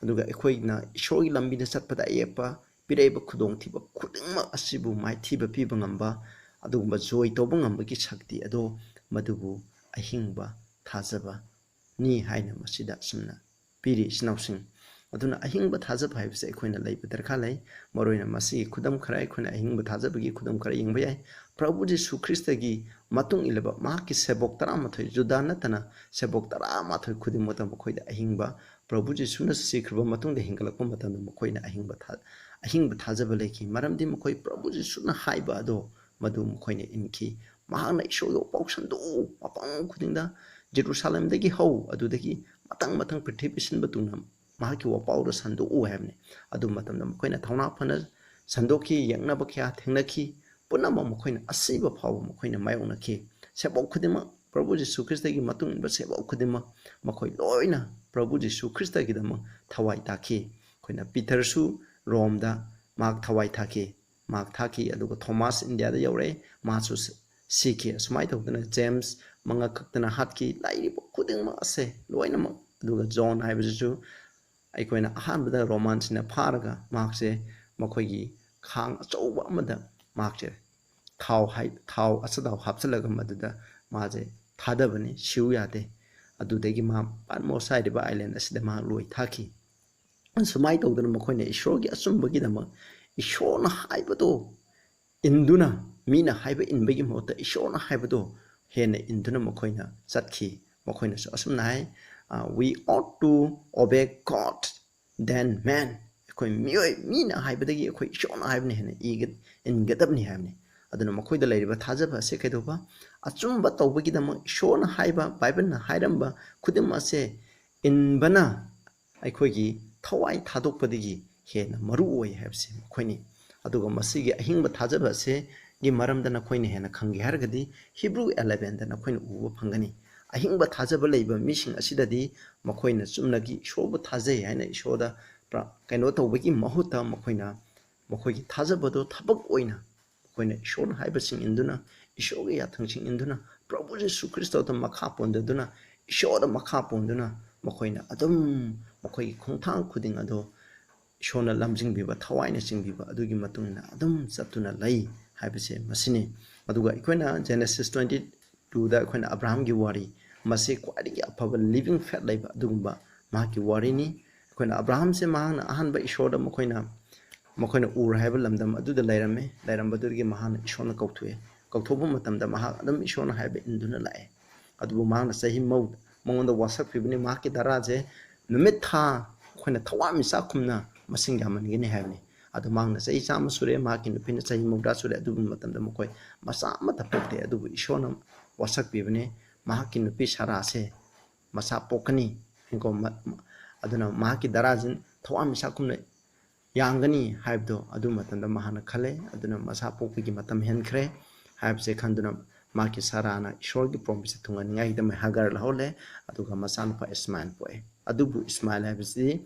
ꯑꯗꯨꯒ ꯑꯩꯈꯣꯏꯅ ꯏꯁꯣꯔꯒꯤ ꯂꯝꯕꯤꯗ ꯆꯠꯄꯗ ꯑꯌꯦꯛꯄ ꯄꯤꯔꯛꯏꯕ ꯈꯨꯗꯣꯡꯊꯤꯕ ꯈꯨꯗꯤꯡꯃꯛ ꯑꯁꯤꯕꯨ ꯃꯥꯏꯊꯤꯕ ꯄꯤꯕ ꯉꯝꯕ, ꯑꯗꯨꯒꯨꯝꯕ ꯖꯣꯏ ꯇꯧꯕ ꯉꯝꯕꯒꯤ ꯁꯛꯇꯤ ꯑꯗꯣ ꯃꯗꯨꯕꯨ ꯑꯍꯤꯡꯕ ꯊꯥꯖꯕꯅꯤ ꯍꯥꯏꯅ ꯃꯁꯤꯗ ꯑꯁꯨꯝꯅ ꯄꯤꯔꯤ, ꯏꯆꯤꯟ ꯏꯅꯥꯎꯁꯤꯡ꯫ ꯑꯗꯨꯅ ꯑꯍꯤꯡꯕ ꯊꯥꯖꯕ ꯍꯥꯏꯕꯁꯦ ꯑꯩꯈꯣꯏꯅ ꯂꯩꯕ ꯗꯔꯀꯥꯔ ꯂꯩ꯫ ꯃꯔꯨꯑꯣꯏꯅ ꯃꯁꯤꯒꯤ ꯈꯨꯗꯝ ꯈꯔ, ꯑꯩꯈꯣꯏꯅ ꯑꯍꯤꯡꯕ ꯊꯥꯖꯕꯒꯤ ꯈꯨꯗꯝ ꯈꯔ ꯌꯦꯡꯕ ꯌꯥꯏ꯫ ꯄ꯭ꯔꯚꯨ ꯖꯤꯁꯨ ꯈ꯭ꯔꯤꯁꯇꯒꯤ ꯃꯇꯨꯡ ꯏꯜꯂꯕ ꯃꯍꯥꯛꯀꯤ ꯁꯦꯕꯣꯛ ꯇꯔꯥꯃꯥꯊꯣꯏ, ꯖꯨꯗꯥ ꯅꯠꯇꯅ ꯁꯦꯕꯣꯛ ꯇꯔꯥꯃꯥꯊꯣꯏ ꯈꯨꯗꯤꯡꯃꯛꯇ ꯃꯈꯣꯏꯗ ꯑꯍꯤꯡꯕ, ꯄ꯭ꯔꯚꯨ ꯖꯤꯁꯨꯅ ꯁꯤꯈ꯭ꯔꯕ ꯃꯇꯨꯡꯗ ꯍꯤꯡꯒꯠꯂꯛꯄ ꯃꯇꯝꯗ ꯃꯈꯣꯏꯅ ꯑꯍꯤꯡꯕ ꯊꯥ-, ꯑꯍꯤꯡꯕ ꯊꯥꯖꯕ ꯂꯩꯈꯤ꯫ ꯃꯔꯝꯗꯤ ꯃꯈꯣꯏ ꯄ꯭ꯔꯚꯨ ꯖꯤꯁꯨꯅ ꯍꯥꯏꯕ ꯑꯗꯣ ꯃꯗꯨ ꯃꯈꯣꯏꯅ ꯏꯟꯈꯤ꯫ ꯃꯍꯥꯛꯅ ꯏꯁꯣꯔꯒꯤ ꯋꯥꯄꯥꯎ ꯁꯟꯗꯣꯛꯎ, ꯃꯐꯝ ꯈꯨꯗꯤꯡꯗ, ꯖꯦꯔꯨꯁꯥꯂꯦꯝꯗꯒꯤ ꯍꯧ, ꯑꯗꯨꯗꯒꯤ ꯃꯊꯪ ꯃꯊꯪ ꯄ꯭ꯔꯤꯊꯤꯕꯤ ꯁꯤꯟꯕ ꯊꯨꯡꯅ ꯃꯍꯥꯛꯀꯤ ꯋꯥꯄꯥꯎꯗ ꯁꯟꯗꯣꯛꯎ ꯍꯥꯏꯕꯅꯤ꯫ ꯑꯗꯨ ꯃꯇꯝꯗ ꯃꯈꯣꯏꯅ ꯊꯧꯅꯥ ꯐꯅ ꯁꯟꯗꯣꯛꯈꯤ, ꯌꯦꯛꯅꯕ ꯀꯌꯥ ꯊꯦꯡꯅꯈꯤ꯫ ꯄꯨꯝꯅꯃꯛ ꯃꯈꯣꯏꯅ ꯑꯁꯤꯕ ꯐꯥꯎꯕ ꯃꯈꯣꯏꯅ ꯃꯥꯌꯣꯛꯅꯈꯤ꯫ ꯁꯦꯕꯣꯛ ꯈꯨꯗꯤꯡꯃꯛ, ꯄ꯭ꯔꯚꯨ ꯖꯤꯁꯨ ꯈ꯭ꯔꯤꯁꯇꯒꯤ ꯃꯇꯨꯡ ꯏꯟꯕ ꯁꯦꯕꯣꯛ ꯈꯨꯗꯤꯡꯃꯛ, ꯃꯈꯣꯏ ꯂꯣꯏꯅ ꯄ꯭ꯔꯚꯨ ꯖꯤꯁꯨ ꯈ꯭ꯔꯤꯁꯇꯒꯤꯗꯃꯛ ꯊꯋꯥꯏ ꯇꯥꯈꯤ꯫ ꯑꯩꯈꯣꯏꯅ ꯄꯤꯇꯔꯁꯨ ꯔꯣꯝꯗ ꯃꯍꯥꯛ ꯊꯋꯥꯏ ꯊꯥꯈꯤ, ꯃꯍꯥꯛ ꯊꯥꯈꯤ꯫ ꯑꯗꯨꯒ ꯊꯣꯃꯥꯁ ꯏꯟꯗꯤꯌꯥꯗ ꯌꯧꯔꯛꯑꯦ, ꯃꯥꯁꯨ ꯁꯤꯈꯤ꯫ ꯑꯁꯨꯃꯥꯏꯅ ꯇꯧꯗꯅ ꯖꯦꯝꯁ ꯃꯉꯛ ꯀꯛꯇꯅ ꯍꯥꯠꯈꯤ꯫ ꯂꯩꯔꯤꯕ ꯈꯨꯗꯤꯡꯃꯛ ꯑꯁꯦ ꯂꯣꯏꯅꯃꯛ, ꯑꯗꯨꯒ ꯖꯣꯟ ꯍꯥꯏꯕꯁꯤꯁꯨ ꯑꯩꯈꯣꯏꯅ ꯑꯍꯥꯟꯕꯗ ꯔꯣꯃꯥꯟꯁꯤꯡꯅ ꯐꯥꯔꯒ ꯃꯍꯥꯛꯁꯦ ꯃꯈꯣꯏꯒꯤ ꯈꯥꯡ ꯑꯆꯧꯕ ꯑꯃꯗ ꯃꯍꯥꯛꯁꯦ ꯊꯥꯎ ꯍꯥꯏ-, ꯊꯥꯎ ꯑꯆꯥꯊꯥꯎ ꯍꯥꯞꯆꯤꯜꯂꯒ ꯃꯗꯨꯗ ꯃꯥꯁꯦ ꯊꯥꯗꯕꯅꯤ, ꯁꯤꯎ ꯌꯥꯗꯦ꯫ ꯑꯗꯨꯗꯒꯤ ꯃꯥ ꯄꯥꯠꯃꯣꯁ ꯍꯥꯏꯔꯤꯕ ꯑꯥꯏꯂꯦꯟ ꯑꯁꯤꯗ ꯃꯍꯥꯛ ꯂꯣꯏ ꯊꯥꯈꯤ꯫ ꯁꯨꯃꯥꯏꯅ ꯇꯧꯗꯅ ꯃꯈꯣꯏꯅ ꯏꯁꯣꯔꯒꯤ ꯑꯆꯨꯝꯕꯒꯤꯗꯃꯛ ꯏꯁꯣꯔꯅ ꯍꯥꯏꯕꯗꯣ ꯏꯟꯗꯨꯅ, ꯃꯤꯅ ꯍꯥꯏꯕ ꯏꯟꯕꯒꯤ ꯃꯍꯨꯠꯇ ꯏꯁꯣꯔꯅ ꯍꯥꯏꯕꯗꯣ ꯍꯦꯟꯅ ꯏꯟꯗꯨꯅ ꯃꯈꯣꯏꯅ ꯆꯠꯈꯤ꯫ ꯃꯈꯣꯏꯅꯁꯨ ꯑꯁꯨꯝꯅ ꯍꯥꯏ, "We ought to obey God than man." ꯑꯩꯈꯣꯏ ꯃꯤꯑꯣꯏ, ꯃꯤꯅ ꯍꯥꯏꯕꯗꯒꯤ ꯑꯩꯈꯣꯏ ꯏꯁꯣꯔꯅ ꯍꯥꯏꯕꯅ ꯍꯦꯟꯅ ꯏꯒ-, ꯏꯟꯒꯗꯕꯅꯤ ꯍꯥꯏꯕꯅꯤ꯫ ꯑꯗꯨꯅ ꯃꯈꯣꯏꯗ ꯂꯩꯔꯤꯕ ꯊꯥꯖꯕ ꯑꯁꯦ ꯀꯩꯗꯧꯕ? ꯑꯆꯨꯝꯕ ꯇꯧꯕꯒꯤꯗꯃꯛ ꯏꯁꯣꯔꯅ ꯍꯥꯏꯕ, ꯕꯥꯏꯕꯜꯅ ꯍꯥꯏꯔꯝꯕ ꯈꯨꯗꯤꯡꯃꯛ ꯑꯁꯦ ꯏꯟꯕꯅ ꯑꯩꯈꯣꯏꯒꯤ ꯊꯋꯥꯏ ꯊꯥꯗꯣꯛꯄꯗꯒꯤ ꯍꯦꯟꯅ ꯃꯔꯨ ꯑꯣꯏ ꯍꯥꯏꯕꯁꯤ ꯃꯈꯣꯏꯅꯤ꯫ ꯑꯗꯨꯒ ꯃꯁꯤꯒꯤ ꯑꯍꯤꯡꯕ ꯊꯥꯖꯕ ꯑꯁꯤꯒꯤ ꯃꯔꯝꯗ ꯅꯈꯣꯏꯅ ꯍꯦꯟꯅ ꯈꯪꯒꯦ ꯍꯥꯏꯔꯒꯗꯤ ꯍꯤꯕ꯭ꯔꯨ elevenꯗ ꯅꯈꯣꯏꯅ ꯎꯕ ꯐꯪꯒꯅꯤ꯫ ꯑꯍꯤꯡꯕ ꯊꯥꯖꯕ ꯂꯩꯕ ꯃꯤꯁꯤꯡ ꯑꯁꯤꯗꯗꯤ ꯃꯈꯣꯏꯅ ꯆꯨꯝꯅꯒꯤ ꯏꯁꯣꯔꯕꯨ ꯊꯥꯖꯩ ꯍꯥꯏꯅ ꯏꯁꯣꯔꯗ ꯄ꯭ꯔ-, ꯀꯩꯅꯣ ꯇꯧꯕꯒꯤ ꯃꯍꯨꯠꯇ ꯃꯈꯣꯏꯅ ꯃꯈꯣꯏꯒꯤ ꯊꯥꯖꯕꯗꯣ ꯊꯕꯛ ꯑꯣꯏꯅ ꯃꯈꯣꯏꯅ ꯏꯁꯣꯔꯅ ꯍꯥꯏꯕꯁꯤꯡ ꯏꯟꯗꯨꯅ, ꯏꯁꯣꯔꯒꯤ ꯌꯥꯊꯪꯁꯤꯡ ꯏꯟꯗꯨꯅ, ꯄ꯭ꯔꯚꯨ ꯖꯤꯁꯨ ꯈ꯭ꯔꯤꯁꯇꯗ ꯃꯈꯥ ꯄꯣꯟꯖꯗꯨꯅ, ꯏꯁꯣꯔꯗ ꯃꯈꯥ ꯄꯣꯟꯗꯨꯅ ꯃꯈꯣꯏꯅ ꯑꯗꯨꯝ ꯃꯈꯣꯏꯒꯤ ꯈꯣꯡꯊꯥꯡ ꯈꯨꯗꯤꯡ ꯑꯗꯣ ꯏꯁꯣꯔꯅ ꯂꯝꯖꯤꯡꯕꯤꯕ, ꯊꯋꯥꯏꯅ ꯆꯤꯡꯕꯤꯕ, ꯑꯗꯨꯒꯤ ꯃꯇꯨꯡ ꯏꯟꯅ ꯑꯗꯨꯝ ꯆꯠꯇꯨꯅ ꯂꯩ ꯍꯥꯏꯕꯁꯦ ꯃꯁꯤꯅꯤ꯫ ꯑꯗꯨꯒ ꯑꯩꯈꯣꯏꯅ Genesis twenty two ꯗ ꯑꯩꯈꯣꯏꯅ ꯑꯕ꯭ꯔꯥꯍꯝꯒꯤ ꯋꯥꯔꯤ, ꯃꯁꯤ ꯈ꯭ꯋꯥꯏꯗꯒꯤ ꯑꯐꯕ living faith ꯂꯩꯕ ꯑꯗꯨꯒꯨꯝꯕ ꯃꯍꯥꯛꯀꯤ ꯋꯥꯔꯤꯅꯤ꯫ ꯑꯩꯈꯣꯏꯅ ꯑꯕ꯭ꯔꯥꯍꯝꯁꯦ ꯃꯍꯥꯛꯅ ꯑꯍꯥꯟꯕ ꯏꯁꯣꯔꯗ ꯃꯈꯣꯏꯅ, ꯃꯈꯣꯏꯅ ꯎꯔ ꯍꯥꯏꯕ ꯂꯝꯗꯝ ꯑꯗꯨꯗ ꯂꯩꯔꯝꯃꯤ꯫ ꯂꯩꯔꯝꯕꯗꯨꯗꯒꯤ ꯃꯍꯥꯛꯅ ꯏꯁꯣꯔꯅ ꯀꯧꯊꯣꯛꯑꯦ꯫ ꯀꯧꯊꯣꯛꯄ ꯃꯇꯝꯗ ꯃꯍꯥꯛ ꯑꯗꯨꯝ ꯏꯁꯣꯔꯅ ꯍꯥꯏꯕ ꯏꯟꯗꯨꯅ ꯂꯥꯛꯑꯦ꯫ ꯑꯗꯨꯕꯨ ꯃꯍꯥꯛꯅ ꯆꯍꯤ ꯃꯧ-, ꯃꯉꯣꯟꯗ ꯋꯥꯁꯛꯄꯤꯕꯅꯤ꯫ ꯃꯍꯥꯛꯀꯤ ꯙꯔꯥꯁꯦ ꯅꯨꯃꯤꯠ ꯊꯥ ꯑꯩꯈꯣꯏꯅ ꯊꯋꯥꯟꯃꯤꯆꯥꯛ ꯀꯨꯝꯅ ꯃꯁꯤꯡ ꯌꯥꯝꯃꯟꯒꯅꯤ ꯍꯥꯏꯕꯅꯤ꯫ ꯑꯗꯨ ꯃꯍꯥꯛꯅ ꯆꯍꯤ ꯆꯥꯝꯃ ꯁꯨꯔꯦ, ꯃꯍꯥꯛꯀꯤ ꯅꯨꯄꯤꯅ ꯆꯍꯤ ꯃꯧꯗ꯭ꯔꯥ ꯁꯨꯔꯦ, ꯑꯗꯨꯒꯨꯝꯕ ꯃꯇꯝꯗ ꯃꯈꯣꯏ ꯃꯆꯥ ꯑꯃꯠꯇ ꯄꯣꯛꯇꯦ꯫ ꯑꯗꯨꯕꯨ ꯏꯁꯣꯔꯅ ꯋꯥꯁꯛꯄꯤꯕꯅꯤ, ꯃꯍꯥꯛꯀꯤ ꯅꯨꯄꯤ ꯁꯥꯔꯥꯁꯦ ꯃꯆꯥ ꯄꯣꯛꯀꯅꯤ꯫ ꯀꯣ, ꯃ-, ꯃ-, ꯑꯗꯨꯅ ꯃꯍꯥꯛꯀꯤ ꯙꯔꯥꯁꯤ ꯊꯋꯥꯟꯃꯤꯆꯥꯛ ꯀꯨꯝꯅ ꯌꯥꯝꯒꯅꯤ ꯍꯥꯏꯕꯗꯣ ꯑꯗꯨ ꯃꯇꯝꯗ ꯃꯍꯥꯛꯅ ꯈꯜꯂꯦ꯫ ꯑꯗꯨꯅ ꯃꯆꯥ ꯄꯣꯛꯄꯒꯤ ꯃꯇꯝ ꯍꯦꯟꯈ꯭ꯔꯦ ꯍꯥꯏꯕꯁꯦ ꯈꯟꯗꯨꯅ ꯃꯍꯥꯛꯀꯤ ꯁꯥꯔꯥꯅ ꯏꯁꯣꯔꯒꯤ promise ꯊꯨꯡꯍꯟꯅꯤꯡꯉꯥꯏꯒꯤꯗꯃꯛ ꯍꯥꯒꯔ ꯂꯧꯍꯜꯂꯦ꯫ ꯑꯗꯨꯒ ꯃꯆꯥꯅꯨꯄꯥ ꯏꯁꯃꯥꯏꯜ ꯄꯣꯛꯑꯦ꯫ ꯑꯗꯨꯕꯨ ꯏꯁꯃꯥꯏꯜ ꯍꯥꯏꯕꯁꯤꯗꯤ,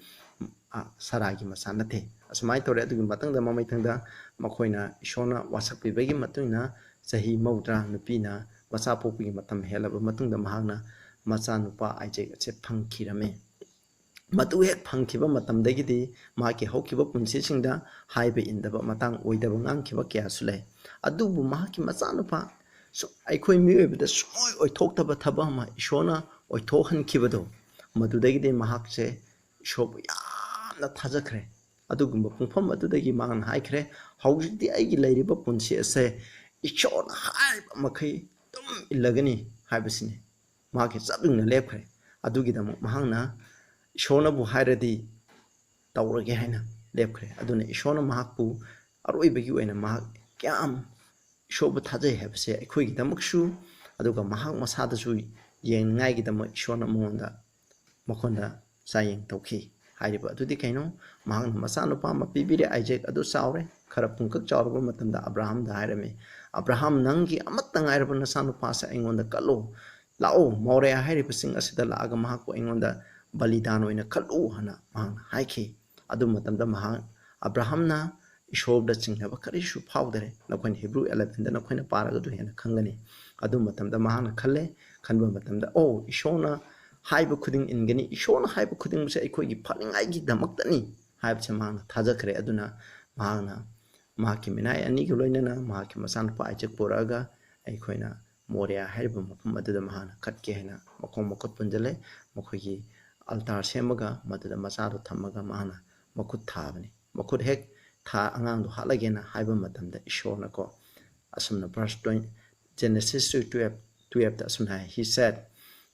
ꯑ, ꯁꯥꯔꯥꯒꯤ ꯃꯆꯥ ꯅꯠꯇꯦ꯫ ꯑꯁꯨꯃꯥꯏꯅ ꯇꯧꯔꯦ꯫ ꯑꯗꯨꯒꯤ ꯃꯊꯪꯗ ꯃꯃꯩꯊꯪꯗ ꯃꯈꯣꯏꯅ ꯏꯁꯣꯔꯅ ꯋꯥꯁꯛꯄꯤꯕꯒꯤ ꯃꯇꯨꯡ ꯏꯟꯅ ꯆꯍꯤ ꯃꯧꯗ꯭ꯔꯥ ꯅꯨꯄꯤꯅ ꯃꯆꯥ ꯄꯣꯛꯄꯒꯤ ꯃꯇꯝ ꯍꯦꯜꯂꯕ ꯃꯇꯨꯡꯗ ꯃꯍꯥꯛꯅ ꯃꯆꯥꯅꯨꯄꯥ ꯑꯥꯏꯖꯦꯛ ꯑꯁꯦ ꯐꯪꯈꯤꯔꯝꯃꯤ꯫ ꯃꯗꯨ ꯍꯦꯛ ꯐꯪꯈꯤꯕ ꯃꯇꯝꯗꯒꯤꯗꯤ ꯃꯍꯥꯛꯀꯤ ꯍꯧꯈꯤꯕ ꯄꯨꯟꯁꯤꯁꯤꯡꯗ ꯍꯥꯏꯕ ꯏꯟꯗꯕ, ꯃꯇꯥꯡ ꯑꯣꯏꯗꯕ ꯉꯥꯡꯈꯤꯕ ꯀꯌꯥꯁꯨ ꯂꯩ꯫ ꯑꯗꯨꯕꯨ ꯃꯍꯥꯛꯀꯤ ꯃꯆꯥꯅꯨꯄꯥ ꯁꯨ-, ꯑꯩꯈꯣꯏ ꯃꯤꯑꯣꯏꯕꯗ ꯁꯨꯡꯑꯣꯏ ꯑꯣꯏꯊꯣꯛꯇꯕ ꯊꯕꯛ ꯑꯃ ꯏꯁꯣꯔꯅ ꯑꯣꯏꯊꯣꯛꯍꯟꯈꯤꯕꯗꯣ, ꯃꯗꯨꯗꯒꯤꯗꯤ ꯃꯍꯥꯛꯁꯦ ꯏꯁꯣꯔꯕꯨ ꯌꯥꯝꯅ ꯊꯥꯖꯈ꯭ꯔꯦ꯫ ꯑꯗꯨꯒꯨꯝꯕ ꯄꯨꯡꯐꯝ ꯑꯗꯨꯗꯒꯤ ꯃꯍꯥꯛꯅ ꯍꯥꯏꯈ꯭ꯔꯦ, "ꯍꯧꯖꯤꯛꯇꯤ ꯑꯩꯒꯤ ꯂꯩꯔꯤꯕ ꯄꯨꯟꯁꯤ ꯑꯁꯦ ꯏꯁꯣꯔꯅ ꯍꯥꯏꯕ ꯃꯈꯩ ꯑꯗꯨꯝ ꯏꯜꯂꯒꯅꯤ" ꯍꯥꯏꯕꯁꯤꯅꯤ꯫ ꯃꯍꯥꯛꯀꯤ ꯆꯞ ꯌꯨꯡꯅ ꯂꯦꯞꯈ꯭ꯔꯦ꯫ ꯑꯗꯨꯒꯤꯗꯃꯛ ꯃꯍꯥꯛꯅ ꯏꯁꯣꯔꯅꯕꯨ ꯍꯥꯏꯔꯗꯤ ꯇꯧꯔꯒꯦ ꯍꯥꯏꯅ ꯂꯦꯞꯈ꯭ꯔꯦ꯫ ꯑꯗꯨꯅ ꯏꯁꯣꯔꯅ ꯃꯍꯥꯛꯄꯨ ꯑꯔꯣꯏꯕꯒꯤ ꯑꯣꯏꯅ ꯃꯍꯥꯛ ꯀꯌꯥꯝ ꯏꯁꯣꯔꯕꯨ ꯊꯥꯖꯩ ꯍꯥꯏꯕꯁꯦ ꯑꯩꯈꯣꯏꯒꯤꯗꯃꯛꯁꯨ, ꯑꯗꯨꯒ ꯃꯍꯥꯛ ꯃꯁꯥꯗꯁꯨ ꯌꯦꯡꯅꯤꯡꯉꯥꯏꯒꯤꯗꯃꯛ ꯏꯁꯣꯔꯅ ꯃꯉꯣꯟꯗ, ꯃꯈꯣꯟꯗ ꯆꯥꯌꯦꯡ ꯇꯧꯈꯤ꯫ ꯍꯥꯏꯔꯤꯕ ꯑꯗꯨꯗꯤ ꯀꯩꯅꯣ? ꯃꯍꯥꯛꯅ ꯃꯆꯥꯅꯨꯄꯥ ꯑꯃ ꯄꯤꯕꯤꯔꯦ, ꯑꯥꯏꯖꯦꯛ ꯑꯗꯨ ꯆꯥꯎꯔꯦ꯫ ꯈꯔ ꯄꯨꯡꯀꯛ ꯆꯥꯎꯔꯕ ꯃꯇꯝꯗ ꯑꯕ꯭ꯔꯥꯍꯥꯝꯗ ꯍꯥꯏꯔꯝꯃꯤ, "ꯑꯕ꯭ꯔꯥꯍꯥꯝ, ꯅꯪꯒꯤ ꯑꯃꯠꯇ ꯉꯥꯏꯔꯕ ꯅꯆꯥꯅꯨꯄꯥꯁꯦ ꯑꯩꯉꯣꯟꯗ ꯀꯠꯂꯣ꯫ "ꯂꯥꯛꯑꯣ, ꯃꯣꯔꯦ ꯍꯥꯏꯔꯤꯕ ꯆꯤꯡ ꯑꯁꯤꯗ ꯂꯥꯛꯑꯒ ꯃꯍꯥꯛꯄꯨ ꯑꯩꯉꯣꯟꯗ ꯕꯂꯤꯗꯥꯟ ꯑꯣꯏꯅ ꯀꯠꯂꯨ" ꯍꯥꯏꯅ ꯃꯍꯥꯛꯅ ꯍꯥꯏꯈꯤ꯫ ꯑꯗꯨ ꯃꯇꯝꯗ ꯃꯍꯥꯛ, ꯑꯕ꯭ꯔꯥꯍꯝꯅ ꯏꯁꯣꯔꯗ ꯆꯤꯡꯅꯕ ꯀꯔꯤꯁꯨ ꯐꯥꯎꯗꯔꯦ꯫ ꯅꯈꯣꯏꯅ ꯍꯤꯕ꯭ꯔꯨ elevenꯗ ꯅꯈꯣꯏꯅ ꯄꯥꯔꯒ ꯑꯗꯨ ꯍꯦꯟꯅ ꯈꯪꯒꯅꯤ꯫ ꯑꯗꯨ ꯃꯇꯝꯗ ꯃꯍꯥꯛꯅ ꯈꯜꯂꯦ, ꯈꯟꯕ ꯃꯇꯝꯗ, "ꯑꯣ, ꯏꯁꯣꯔꯅ ꯍꯥꯏꯕ ꯈꯨꯗꯤꯡ ꯏꯟꯒꯅꯤ, ꯏꯁꯣꯔꯅ ꯍꯥꯏꯕ ꯈꯨꯗꯤꯡꯃꯛꯁꯦ ꯑꯩꯈꯣꯏꯒꯤ ꯐꯅꯤꯡꯉꯥꯏꯒꯤꯗꯃꯛꯇꯅꯤ" ꯍꯥꯏꯕꯁꯦ ꯃꯍꯥꯛꯅ ꯊꯥꯖꯈ꯭ꯔꯦ꯫ ꯑꯗꯨꯅ ꯃꯍꯥꯛꯅ ꯃꯍꯥꯛꯀꯤ ꯃꯤꯅꯥꯏ ꯑꯅꯤꯒ ꯂꯣꯏꯅꯅ ꯃꯍꯥꯛꯀꯤ ꯃꯆꯥꯅꯨꯄꯥ ꯑꯥꯏꯖꯛ ꯄꯨꯔꯛꯑꯒ ꯑꯩꯈꯣꯏꯅ ꯃꯣꯔꯤꯌꯥ ꯍꯥꯏꯔꯤꯕ ꯃꯐꯝ ꯑꯗꯨꯗ ꯃꯍꯥꯛꯅ ꯀꯠꯀꯦ ꯍꯥꯏꯅ ꯃꯈꯣꯡ ꯃꯈꯨꯠ ꯄꯨꯟꯁꯤꯜꯂꯦ꯫ ꯃꯈꯣꯏꯒꯤ ꯑꯜꯇꯥꯔ ꯁꯦꯝꯃꯒ ꯃꯗꯨꯗ ꯃꯆꯥꯗꯣ ꯊꯝꯃꯒ ꯃꯍꯥꯛꯅ ꯃꯈꯨꯠ ꯊꯥꯕꯅꯤ꯫ ꯃꯈꯨꯠ ꯍꯦꯛ ꯊꯥ, ꯑꯉꯥꯡꯗꯣ ꯍꯥꯠꯂꯒꯦꯅ ꯍꯥꯏꯕ ꯃꯇꯝꯗ ꯏꯁꯣꯔꯅꯀꯣ, ꯑꯁꯨꯝꯅ verse twenty, Genesis twelve, twelveꯇ ꯑꯁꯨꯝꯅ ꯍꯥꯏ, "He said,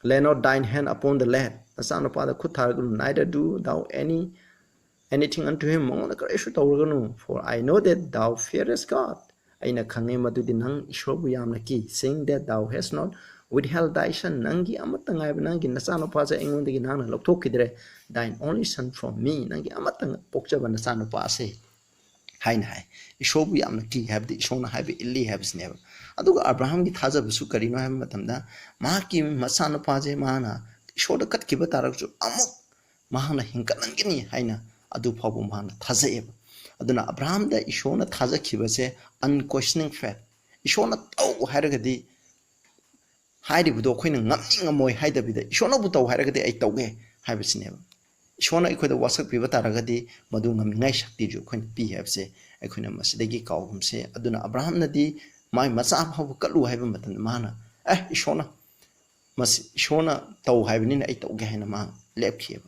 Lay not thine hand upon the lad." ꯅꯆꯥꯅꯨꯄꯥꯗ ꯈꯨꯠ ꯊꯥꯔꯒꯅꯨ, "Neither do thou any, anything unto him." ꯃꯉꯣꯟꯗ ꯀꯔꯤꯁꯨ ꯇꯧꯔꯒꯅꯨ, "For I know that thou fearest God." ꯑꯩꯅ ꯈꯪꯉꯦ ꯃꯗꯨꯗꯤ ꯅꯪ ꯏꯁꯣꯔꯕꯨ ꯌꯥꯝꯅ ꯀꯤ, "Seeing that thou hast not withheld thy son." ꯅꯪꯒꯤ ꯑꯃꯠꯇ ꯉꯥꯏꯕ ꯅꯪꯒꯤ ꯅꯆꯥꯅꯨꯄꯥꯁꯦ ꯑꯩꯉꯣꯟꯗꯒꯤ ꯅꯪꯅ ꯂꯧꯊꯣꯛꯈꯤꯗ꯭ꯔꯦ, "Thine only son from me." ꯅꯪꯒꯤ ꯑꯃꯠꯇ ꯄꯣꯛꯆꯕ ꯅꯆꯥꯅꯨꯄꯥ ꯑꯁꯦ ꯍꯥꯏꯅ ꯍꯥꯏ꯫ ꯏꯁꯣꯔꯕꯨ ꯌꯥꯝꯅ ꯀꯤ ꯍꯥꯏꯕꯗꯤ ꯏꯁꯣꯔꯅ ꯍꯥꯏꯕ ꯏꯜꯂꯤ ꯍꯥꯏꯕꯁꯤꯅꯦꯕ꯫ ꯑꯗꯨꯒ ꯑꯕ꯭ꯔꯥꯍꯝꯒꯤ ꯊꯥꯖꯕꯁꯨ ꯀꯔꯤꯅꯣ ꯍꯥꯏꯕ ꯃꯇꯝꯗ, ꯃꯍꯥꯛꯀꯤ ꯃꯆꯥꯅꯨꯄꯥꯁꯦ ꯃꯥꯅ ꯏꯁꯣꯔꯗ ꯀꯠꯈꯤꯕ ꯇꯥꯔꯒꯁꯨ ꯑꯃꯨꯛ ꯃꯍꯥꯛꯅ ꯍꯤꯡꯒꯠꯍꯟꯒꯅꯤ ꯍꯥꯏꯅ ꯑꯗꯨ ꯐꯥꯎꯕ ꯃꯍꯥꯛꯅ ꯊꯥꯖꯩꯑꯕ꯫ ꯑꯗꯨꯅ ꯑꯕ꯭ꯔꯥꯍꯝꯗ ꯏꯁꯣꯔꯅ ꯊꯥꯖꯈꯤꯕꯁꯦ unquestioning faith꯫ ꯏꯁꯣꯔꯅ ꯇꯧ ꯍꯥꯏꯔꯒꯗꯤ ꯍꯥꯏꯔꯤꯕꯗꯣ ꯑꯩꯈꯣꯏꯅ ꯉꯝꯅꯤ ꯉꯝꯃꯣꯏ ꯍꯥꯏꯗꯕꯤꯗ, "ꯏꯁꯣꯔꯅꯕꯨ ꯇꯧ ꯍꯥꯏꯔꯒꯗꯤ ꯑꯩ ꯇꯧꯒꯦ" ꯍꯥꯏꯕꯁꯤꯅꯦꯕ꯫ ꯏꯁꯣꯔꯅ ꯑꯩꯈꯣꯏꯗ ꯋꯥꯁꯛ ꯄꯤꯕ ꯇꯥꯔꯒꯗꯤ ꯃꯗꯨ ꯉꯝꯅꯤꯡꯉꯥꯏ ꯁꯛꯇꯤꯁꯨ ꯑꯩꯈꯣꯏꯅ ꯄꯤ ꯍꯥꯏꯕꯁꯦ ꯑꯩꯈꯣꯏꯅ ꯃꯁꯤꯗꯒꯤ ꯀꯥꯎꯒꯨꯝꯁꯦ꯫ ꯑꯗꯨꯅ ꯑꯕ꯭ꯔꯥꯍꯝꯅꯗꯤ ꯃꯥꯒꯤ ꯃꯆꯥ ꯐꯥꯎꯕ ꯀꯠꯂꯨ ꯍꯥꯏꯕ ꯃꯇꯝꯗ ꯃꯥꯅ, "ꯑꯦ, ꯏꯁꯣꯔꯅ, ꯃꯁꯤ ꯏꯁꯣꯔꯅ ꯇꯧ ꯍꯥꯏꯕꯅꯤꯅ ꯑꯩ ꯇꯧꯒꯦ" ꯍꯥꯏꯅ ꯃꯥ ꯂꯦꯞꯈꯤꯑꯕ꯫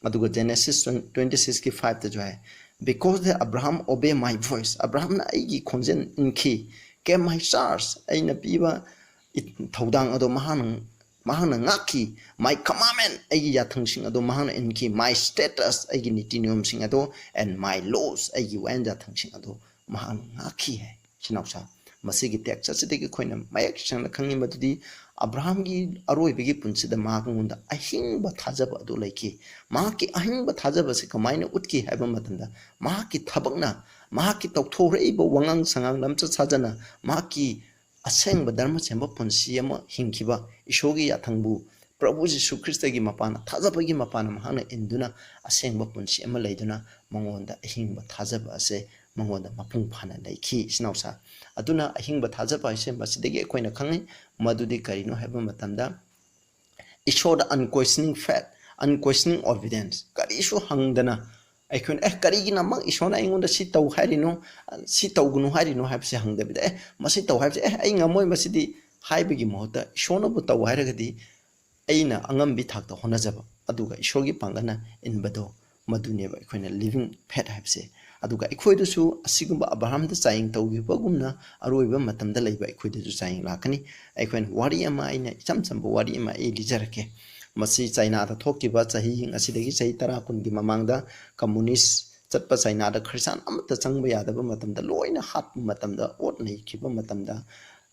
ꯑꯗꯨꯒ Genesis twenty-sixꯀꯤ fiveꯇꯁꯨ high, "Because that Abraham obey my voice." ꯑꯕ꯭ꯔꯥꯍꯝꯅ ꯑꯩꯒꯤ ꯈꯣꯟꯖꯦꯜ ꯏꯟꯈꯤ, "kept my charge," ꯑꯩꯅ ꯄꯤꯕ ꯏ-, ꯊꯧꯗꯥꯡ ꯑꯗꯣ ꯃꯍꯥꯛꯅ, ꯃꯍꯥꯛꯅ ꯉꯥꯛꯈꯤ, "my commandment," ꯑꯩꯒꯤ ꯌꯥꯊꯪꯁꯤꯡ ꯑꯗꯣ ꯃꯍꯥꯛꯅ ꯏꯟꯈꯤ, "my statutes," ꯑꯩꯒꯤ ꯅꯤꯇꯤ ꯅꯤꯌꯣꯝꯁꯤꯡ ꯑꯗꯣ, "and my laws," ꯑꯩꯒꯤ ꯋꯥꯌꯦꯜ ꯌꯥꯊꯪꯁꯤꯡ ꯑꯗꯣ ꯃꯍꯥꯛꯅ ꯉꯥꯛꯈꯤ ꯍꯥꯏ꯫ ꯏꯆꯤꯟ ꯏꯅꯥꯎꯁꯥ, ꯃꯁꯤꯒꯤ text ꯑꯁꯤꯗꯒꯤ ꯑꯩꯈꯣꯏꯅ ꯃꯌꯦꯛ ꯁꯦꯡꯅ ꯈꯪꯉꯤ ꯃꯗꯨꯗꯤ ꯑꯕ꯭ꯔꯥꯍꯝꯒꯤ ꯑꯔꯣꯏꯕꯒꯤ ꯄꯨꯟꯁꯤꯗ ꯃꯉꯣꯟꯗ ꯑꯍꯤꯡꯕ ꯊꯥꯖꯕ ꯑꯗꯨ ꯂꯩꯈꯤ꯫ ꯃꯍꯥꯛꯀꯤ ꯑꯍꯤꯡꯕ ꯊꯥꯖꯕꯁꯤ ꯀꯃꯥꯏꯅ ꯎꯠꯈꯤ ꯍꯥꯏꯕ ꯃꯇꯝꯗ, ꯃꯍꯥꯛꯀꯤ ꯊꯕꯛꯅ, ꯃꯍꯥꯛꯀꯤ ꯇꯧꯊꯣꯔꯛꯏꯕ ꯋꯥꯉꯥꯡ ꯁꯉꯥꯡ, ꯂꯝꯆꯠ ꯁꯥꯖꯠꯅ, ꯃꯍꯥꯛꯀꯤ ꯑꯁꯦꯡꯕ ꯙꯔꯃ ꯁꯦꯝꯕ ꯄꯨꯟꯁꯤ ꯑꯃ ꯍꯤꯡꯈꯤꯕ, ꯏꯁꯣꯔꯒꯤ ꯌꯥꯊꯪꯕꯨ ꯄ꯭ꯔꯚꯨ ꯖꯤꯁꯨ ꯈ꯭ꯔꯤꯁꯇꯒꯤ ꯃꯄꯥꯟꯅ, ꯊꯥꯖꯕꯒꯤ ꯃꯄꯥꯟꯅ ꯃꯍꯥꯛꯅ ꯏꯟꯗꯨꯅ ꯑꯁꯦꯡꯕ ꯄꯨꯟꯁꯤ ꯑꯃ ꯂꯩꯗꯨꯅ ꯃꯉꯣꯟꯗ ꯑꯍꯤꯡꯕ ꯊꯥꯖꯕ ꯑꯁꯦ ꯃꯉꯣꯟꯗ ꯃꯄꯨꯡ ꯐꯥꯅ ꯂꯩꯈꯤ꯫ ꯏꯆꯤꯟ ꯏꯅꯥꯎꯁꯥ, ꯑꯗꯨꯅ ꯑꯍꯤꯡꯕ ꯊꯥꯖꯕ ꯍꯥꯏꯁꯦ ꯃꯁꯤꯗꯒꯤ ꯑꯩꯈꯣꯏꯅ ꯈꯪꯉꯤ꯫ ꯃꯗꯨꯗꯤ ꯀꯔꯤꯅꯣ ꯍꯥꯏꯕ ꯃꯇꯝꯗ, ꯏꯁꯣꯔꯗ unquestioning faith, unquestioning obedience, ꯀꯔꯤꯁꯨ ꯍꯪꯗꯅ ꯑꯩꯈꯣꯏꯅ, "ꯑꯦ, ꯀꯔꯤꯒꯤꯅꯃꯛ ꯏꯁꯣꯔꯅ ꯑꯩꯉꯣꯟꯗ ꯁꯤ ꯇꯧ ꯍꯥꯏꯔꯤꯅꯣ, ꯁꯤ ꯇꯧꯒꯅꯨ ꯍꯥꯏꯔꯤꯅꯣ?" ꯍꯥꯏꯕꯁꯦ ꯍꯪꯗꯕꯤꯗ, "ꯑꯦ, ꯃꯁꯤ ꯇꯧ ꯍꯥꯏꯕꯁꯦ, ꯑꯦ, ꯑꯩ ꯉꯝꯃꯣꯏ ꯃꯁꯤꯗꯤ" ꯍꯥꯏꯕꯒꯤ ꯃꯍꯨꯠꯇ, ꯏꯁꯣꯔꯅꯕꯨ ꯇꯧ ꯍꯥꯏꯔꯒꯗꯤ ꯑꯩꯅ ꯑꯉꯝꯕꯤ ꯊꯥꯛꯇ ꯍꯣꯠꯅꯖꯕ, ꯑꯗꯨꯒ ꯏꯁꯣꯔꯒꯤ ꯄꯥꯡꯒꯜꯅ ꯏꯟꯕꯗꯣ, ꯃꯗꯨꯅꯦꯕ ꯑꯩꯈꯣꯏꯅ living faith ꯍꯥꯏꯕꯁꯦ꯫ ꯑꯗꯨꯒ ꯑꯩꯈꯣꯏꯗꯁꯨ ꯑꯁꯤꯒꯨꯝꯕ ꯑꯕ꯭ꯔꯥꯍꯝꯗ ꯆꯥꯡꯌꯦꯡ ꯇꯧꯈꯤꯕꯒꯨꯝꯅ ꯑꯔꯣꯏꯕ ꯃꯇꯝꯗ ꯂꯩꯕ ꯑꯩꯈꯣꯏꯗꯁꯨ ꯆꯥꯡꯌꯦꯡ ꯂꯥꯛꯀꯅꯤ꯫ ꯑꯩꯈꯣꯏꯅ ꯋꯥꯔꯤ ꯑꯃ, ꯑꯩꯅ ꯏꯆꯝ ꯆꯝꯕ ꯋꯥꯔꯤ ꯑꯃ ꯑꯩ ꯂꯤꯖꯔꯛꯀꯦ꯫ ꯃꯁꯤ ꯆꯥꯏꯅꯥꯗ ꯊꯣꯛꯈꯤꯕ, ꯆꯍꯤ, ꯉꯁꯤꯗꯒꯤ ꯆꯍꯤ ꯇꯔꯥ ꯀꯨꯟꯒꯤ ꯃꯃꯥꯡꯗ communist ꯆꯠꯄ ꯆꯥꯏꯅꯥꯗ ꯈ꯭ꯔꯤꯁꯇꯥꯟ ꯑꯃꯠꯇ ꯆꯪꯕ ꯌꯥꯗꯕ ꯃꯇꯝꯗ, ꯂꯣꯏꯅ ꯍꯥꯠꯄ ꯃꯇꯝꯗ, ꯑꯣꯠ ꯅꯩꯈꯤꯕ ꯃꯇꯝꯗ,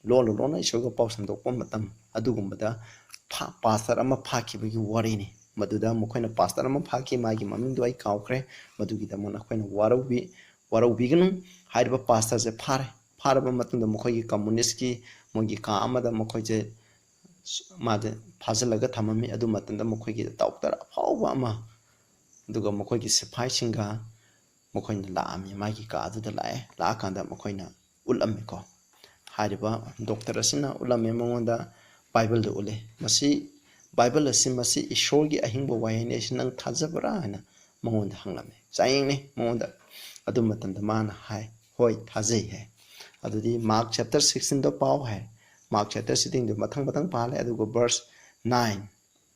ꯂꯣꯟꯅ ꯂꯣꯟꯅ ꯏꯁꯣꯔꯒ ꯄꯥꯎ ꯁꯟꯗꯣꯛꯄ ꯃꯇꯝ ꯑꯗꯨꯒꯨꯝꯕꯗ ꯐꯥ-, ꯄꯥꯁꯇꯔ ꯑꯃ ꯐꯥꯈꯤꯕꯒꯤ ꯋꯥꯔꯤꯅꯤ꯫ ꯃꯗꯨꯗ ꯃꯈꯣꯏꯅ ꯄꯥꯁꯇꯔ ꯑꯃ ꯐꯥꯈꯤ, ꯃꯥꯒꯤ ꯃꯃꯤꯡꯗꯣ ꯑꯩ ꯀꯥꯎꯈ꯭ꯔꯦ꯫ ꯃꯗꯨꯒꯤꯗꯃꯛ ꯑꯩꯈꯣꯏꯅ ꯋꯥꯔꯧꯕꯤ-, ꯋꯥꯔꯧꯕꯤꯒꯅꯨ꯫ ꯍꯥꯏꯔꯤꯕ ꯄꯥꯁꯇꯔꯁꯦ ꯐꯥꯔꯦ꯫ ꯐꯥꯔꯕ ꯃꯇꯨꯡꯗ ꯃꯈꯣꯏꯒꯤ communistꯀꯤ ꯃꯣꯏꯒꯤ ꯀꯥ ꯑꯃꯗ ꯃꯈꯣꯏꯁꯦ, ꯃꯥꯁꯦ ꯐꯥꯖꯤꯜꯂꯒ ꯊꯝꯃꯝꯃꯤ꯫ ꯑꯗꯨ ꯃꯇꯝꯗ ꯃꯈꯣꯏꯒꯤ ꯗꯣꯛꯇꯔ ꯑꯐꯥꯎꯕ ꯑꯃ, ꯑꯗꯨꯒ ꯃꯈꯣꯏꯒꯤ ꯁꯤꯐꯥꯏꯁꯤꯡꯒ ꯃꯈꯣꯏꯅ ꯂꯥꯛꯑꯝꯃꯤ, ꯃꯥꯒꯤ ꯀꯥꯗꯨꯗ ꯂꯥꯛꯑꯦ꯫ ꯂꯥꯛꯑꯀꯥꯟꯗ ꯃꯈꯣꯏꯅ ꯎꯠꯂꯝꯃꯤꯀꯣ꯫ ꯍꯥꯏꯔꯤꯕ ꯗꯣꯛꯇꯔ ꯑꯁꯤꯅ ꯎꯠꯂꯝꯃꯤ ꯃꯉꯣꯟꯗ, ꯕꯥꯏꯕꯜꯗ ꯎꯠꯂꯦ꯫ "ꯃꯁꯤ, ꯕꯥꯏꯕꯜ ꯑꯁꯤ, ꯃꯁꯤ ꯏꯁꯣꯔꯒꯤ ꯑꯍꯤꯡꯕ ꯋꯥꯍꯩꯅꯤ, ꯑꯁꯤ ꯅꯪ ꯊꯥꯖꯕ꯭ꯔꯥ?" ꯍꯥꯏꯅ ꯃꯉꯣꯟꯗ ꯍꯪꯂꯝꯃꯤ꯫ ꯆꯥꯡꯌꯦꯡꯅꯤ ꯃꯉꯣꯟꯗ꯫ ꯑꯗꯨ ꯃꯇꯝꯗ ꯃꯥꯅ ꯍꯥꯏ, "ꯍꯣꯏ, ꯊꯥꯖꯩ" ꯍꯥꯏ꯫ ꯑꯗꯨꯗꯤ Mark chapter sixteenꯗꯣ ꯄꯥꯎ ꯍꯥꯏ꯫ Mark chapter sixteenꯗꯣ ꯃꯊꯪ ꯃꯊꯪ ꯄꯥꯍꯜꯂꯦ, ꯑꯗꯨꯒ verse nine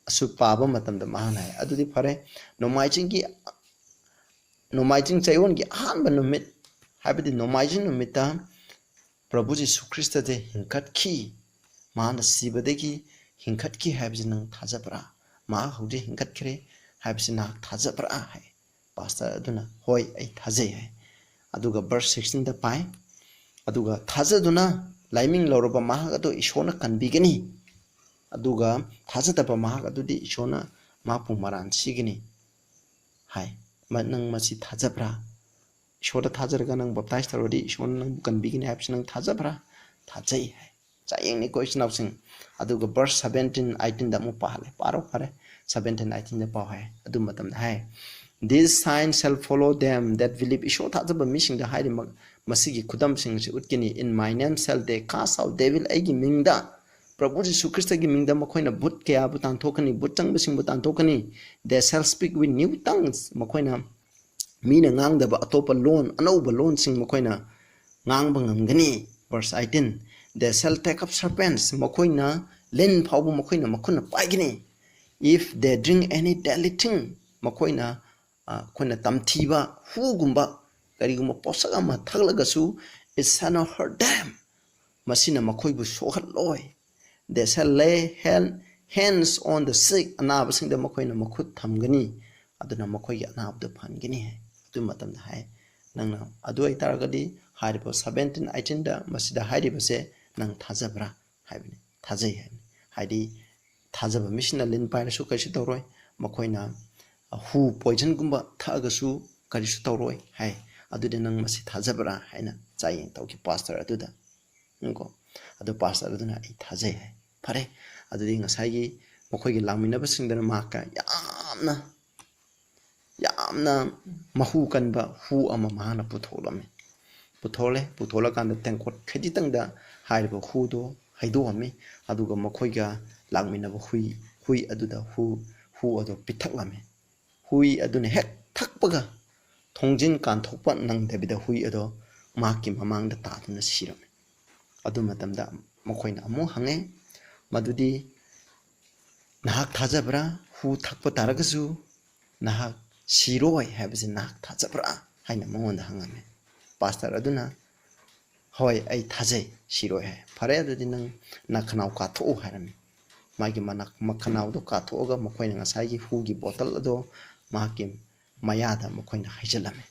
ꯑꯁꯨ ꯄꯥꯕ ꯃꯇꯝꯗ ꯃꯥꯅ ꯍꯥꯏ, "ꯑꯗꯨꯗꯤ ꯐꯔꯦ, ꯅꯣꯡꯃꯥꯏꯖꯤꯡꯒꯤ, ꯅꯣꯡꯃꯥꯏꯖꯤꯡ ꯆꯌꯣꯜꯒꯤ ꯑꯍꯥꯟꯕ ꯅꯨꯃꯤꯠ, ꯍꯥꯏꯕꯗꯤ ꯅꯣꯡꯃꯥꯏꯖꯤꯡ ꯅꯨꯃꯤꯠꯇ ꯄ꯭ꯔꯚꯨ ꯖꯤꯁꯨ ꯈ꯭ꯔꯤꯁꯇꯁꯦ ꯍꯤꯡꯒꯠꯈꯤ, ꯃꯍꯥꯛꯅ ꯁꯤꯕꯗꯒꯤ ꯍꯤꯡꯒꯠꯈꯤ ꯍꯥꯏꯕꯁꯤ ꯅꯪ ꯊꯥꯖꯕ꯭ꯔꯥ? ꯃꯍꯥꯛ ꯍꯧꯖꯤꯛ ꯍꯤꯡꯒꯠꯈ꯭ꯔꯦ ꯍꯥꯏꯕꯁꯤ ꯅꯍꯥꯛ ꯊꯥꯖꯕ꯭ꯔꯥ?" ꯍꯥꯏ꯫ ꯄꯥꯁꯇꯔ ꯑꯗꯨꯅ, "ꯍꯣꯏ, ꯑꯩ ꯊꯥꯖꯩ" ꯍꯥꯏ꯫ ꯑꯗꯨꯒ verse sixteenꯗ ꯄꯥꯏ, "ꯑꯗꯨꯒ ꯊꯥꯖꯗꯨꯅ ꯂꯥꯏꯃꯤꯡ ꯂꯧꯔꯕ ꯃꯍꯥꯛ ꯑꯗꯨ ꯏꯁꯣꯔꯅ ꯀꯟꯕꯤꯒꯅꯤ, ꯑꯗꯨꯒ ꯊꯥꯖꯗꯕ ꯃꯍꯥꯛ ꯑꯗꯨꯗꯤ ꯏꯁꯣꯔꯅ ꯃꯍꯥꯛꯄꯨ ꯃꯔꯥꯟ ꯁꯤꯒꯅꯤ" ꯍꯥꯏ꯫ ꯃ-, ꯅꯪ ꯃꯁꯤ ꯊꯥꯖꯕ꯭ꯔꯥ? ꯏꯁꯣꯔꯗ ꯊꯥꯖꯔꯒ ꯅꯪ baptize ꯇꯧꯔꯗꯤ ꯏꯁꯣꯔꯅ ꯅꯪꯕꯨ ꯀꯟꯕꯤꯒꯅꯤ ꯍꯥꯏꯕꯁꯤ ꯅꯪ ꯊꯥꯖꯕ꯭ꯔꯥ? ꯊꯥꯖꯩ ꯍꯥꯏ꯫ ꯆꯥꯌꯦꯡꯅꯤꯀꯣ ꯏꯆꯤꯟ ꯏꯅꯥꯎꯁꯤꯡ꯫ ꯑꯗꯨꯒ verse seventeen eighteenꯗ ꯑꯃꯨꯛ ꯄꯥꯍꯜꯂꯦ, ꯄꯥꯔꯣ ꯐꯔꯦ꯫ Seventeen eighteenꯗ ꯄꯥꯎ ꯍꯥꯏ꯫ ꯑꯗꯨ ꯃꯇꯝꯗ ꯍꯥꯏ, "This sign shall follow them that believe." ꯏꯁꯣꯔ ꯊꯥꯖꯕ ꯃꯤꯁꯤꯡꯗ ꯍꯥꯏꯔꯤꯕ ꯃꯁꯤꯒꯤ ꯈꯨꯗꯝꯁꯤꯡ ꯑꯁꯤ ꯎꯠꯀꯅꯤ꯫ "In my name shall they cast out devil." ꯑꯩꯒꯤ ꯃꯤꯡꯗ, ꯄ꯭ꯔꯚꯨ ꯖꯤꯁꯨ ꯈ꯭ꯔꯤꯁꯇꯒꯤ ꯃꯤꯡꯗ ꯃꯈꯣꯏꯅ ꯚꯨꯠ ꯀꯌꯥꯕꯨ ꯇꯥꯟꯊꯣꯛꯀꯅꯤ, ꯚꯨꯠ ꯆꯪꯕꯁꯤꯡꯕꯨ ꯇꯥꯟꯊꯣꯛꯀꯅꯤ꯫ "They shall speak with new tongues." ꯃꯈꯣꯏꯅ ꯃꯤꯅ ꯉꯥꯡꯗꯕ ꯑꯇꯣꯞꯄ ꯂꯣꯟ, ꯑꯅꯧꯕ ꯂꯣꯟꯁꯤꯡ ꯃꯈꯣꯏꯅ ꯉꯥꯡꯕ ꯉꯝꯒꯅꯤ꯫ Verse eighteen, "They shall take up serpents." ꯃꯈꯣꯏꯅ ꯂꯤꯟ ꯐꯥꯎꯕ ꯃꯈꯣꯏꯅ ꯃꯈꯨꯠꯅ ꯄꯥꯏꯒꯅꯤ꯫ "If they drink any deadly thing," ꯃꯈꯣꯏꯅ, ꯑ, ꯑꯩꯈꯣꯏꯅ ꯇꯝꯊꯤꯕ ꯍꯨꯒꯨꯝꯕ ꯀꯔꯤꯒꯨꯝꯕ ꯄꯣꯠꯁꯛ ꯑꯃ ꯊꯛꯂꯒꯁꯨ, "It shall not hurt them." ꯃꯁꯤꯅ ꯃꯈꯣꯏꯕꯨ ꯁꯣꯛꯍꯜꯂꯣꯏ꯫ "They shall lay hand, hands on the sick." ꯑꯅꯥꯕꯁꯤꯡꯗ ꯃꯈꯣꯏꯅ ꯃꯈꯨꯠ ꯊꯝꯒꯅꯤ, ꯑꯗꯨꯅ ꯃꯈꯣꯏꯒꯤ ꯑꯅꯥꯕꯗꯨ ꯐꯍꯟꯒꯅꯤ ꯍꯥꯏ꯫ ꯑꯗꯨ ꯃꯇꯝꯗ ꯍꯥꯏ, ꯅꯪꯅ ꯑꯗꯨ ꯑꯣꯏꯇꯥꯔꯒꯗꯤ ꯍꯥꯏꯔꯤꯕ seventeen eighteenꯗ ꯃꯁꯤꯗ ꯍꯥꯏꯔꯤꯕꯁꯦ ꯅꯪ ꯊꯥꯖꯕ꯭ꯔꯥ ꯍꯥꯏꯕꯅꯤ꯫ ꯊꯥꯖꯩ ꯍꯥꯏꯕꯅꯤ꯫ ꯍꯥꯏꯗꯤ ꯊꯥꯖꯕ ꯃꯤꯁꯤꯡꯅ ꯂꯤꯟ ꯄꯥꯏꯔꯁꯨ ꯀꯔꯤꯁꯨ ꯇꯧꯔꯣꯏ, ꯃꯈꯣꯏꯅ ꯍꯨ poisonꯒꯨꯝꯕ ꯊꯛꯑꯒꯁꯨ ꯀꯔꯤꯁꯨ ꯇꯧꯔꯣꯏ ꯍꯥꯏ꯫ ꯑꯗꯨꯗꯤ ꯅꯪ ꯃꯁꯤ ꯊꯥꯖꯕ꯭ꯔꯥ ꯍꯥꯏꯅ ꯆꯥꯌꯦꯡ ꯇꯧꯈꯤ ꯄꯥꯁꯇꯔ ꯑꯗꯨꯗ꯫ ꯀꯣ꯫ ꯑꯗꯨ ꯄꯥꯁꯇꯔ ꯑꯗꯨꯅ ꯑꯩ ꯊꯥꯖꯩ ꯍꯥꯏ꯫ ꯐꯔꯦ, ꯑꯗꯨꯗꯤ ꯉꯁꯥꯏꯒꯤ ꯃꯈꯣꯏꯒꯤ ꯂꯥꯛꯃꯤꯟꯅꯕꯁꯤꯡꯗꯨꯅ ꯃꯍꯥꯛꯀ ꯌꯥꯝꯅ, ꯌꯥꯝꯅ ꯃꯍꯨ ꯀꯟꯕ ꯍꯨ ꯑꯃ ꯃꯍꯥꯛꯅ ꯄꯨꯊꯣꯛꯂꯝꯃꯤ꯫ ꯄꯨꯊꯣꯛꯂꯦ, ꯄꯨꯊꯣꯛꯂꯀꯥꯟꯗ ꯇꯦꯡꯀꯣꯠ ꯈꯖꯤꯛꯇꯪꯗ ꯍꯥꯏꯔꯤꯕ ꯍꯨꯗꯣ ꯍꯩꯗꯣꯛꯑꯝꯃꯤ꯫ ꯑꯗꯨꯒ ꯃꯈꯣꯏꯒ ꯂꯥꯛꯃꯤꯟꯅꯕ ꯍꯨꯏ, ꯍꯨꯏ ꯑꯗꯨꯗ ꯍꯨ, ꯍꯨ ꯑꯗꯨ ꯄꯤꯊꯛꯂꯝꯃꯤ꯫ ꯍꯨꯏ ꯑꯗꯨꯅ ꯍꯦꯛ ꯊꯛꯄꯒ ꯊꯣꯡꯖꯤꯟ ꯀꯥꯟꯊꯣꯛꯄ ꯅꯪꯗꯕꯤꯗ ꯍꯨꯏ ꯑꯗꯣ ꯃꯍꯥꯛꯀꯤ ꯃꯃꯥꯡꯗ ꯇꯥꯗꯨꯅ ꯁꯤꯔꯝꯃꯤ꯫ ꯑꯗꯨ ꯃꯇꯝꯗ ꯃꯈꯣꯏꯅ ꯑꯃꯨꯛ ꯍꯪꯉꯦ, "ꯃꯗꯨꯗꯤ ꯅꯍꯥꯛ ꯊꯥꯖꯕ꯭ꯔꯥ? ꯍꯨ ꯊꯛꯄ ꯇꯥꯔꯒꯁꯨ ꯅꯍꯥꯛ ꯁꯤꯔꯣꯏ ꯍꯥꯏꯕꯁꯤ ꯅꯍꯥꯛ ꯊꯥꯖꯕ꯭ꯔꯥ?" ꯍꯥꯏꯅ ꯃꯉꯣꯟꯗ ꯍꯪꯉꯝꯃꯤ꯫ ꯄꯥꯁꯇꯔ ꯑꯗꯨꯅ, "ꯍꯣꯏ, ꯑꯩ ꯊꯥꯖꯩ, ꯁꯤꯔꯣꯏ" ꯍꯥꯏ꯫ "ꯐꯔꯦ, ꯑꯗꯨꯗꯤ ꯅꯪ ꯅꯈꯅꯥꯎ ꯀꯥꯊꯣꯛꯎ" ꯍꯥꯏꯔꯝꯃꯤ꯫ ꯃꯥꯒꯤ ꯃꯅꯥꯛ-, ꯃꯈꯅꯥꯎꯗꯣ ꯀꯥꯊꯣꯛꯑꯒ ꯃꯈꯣꯏꯅ ꯉꯁꯥꯏꯒꯤ ꯍꯨꯒꯤ ꯕꯣꯇꯜ ꯑꯗꯣ ꯃꯍꯥꯛꯀꯤ ꯃꯌꯥꯗ ꯃꯈꯣꯏꯅ ꯍꯩꯖꯤꯜꯂꯝꯃꯤ꯫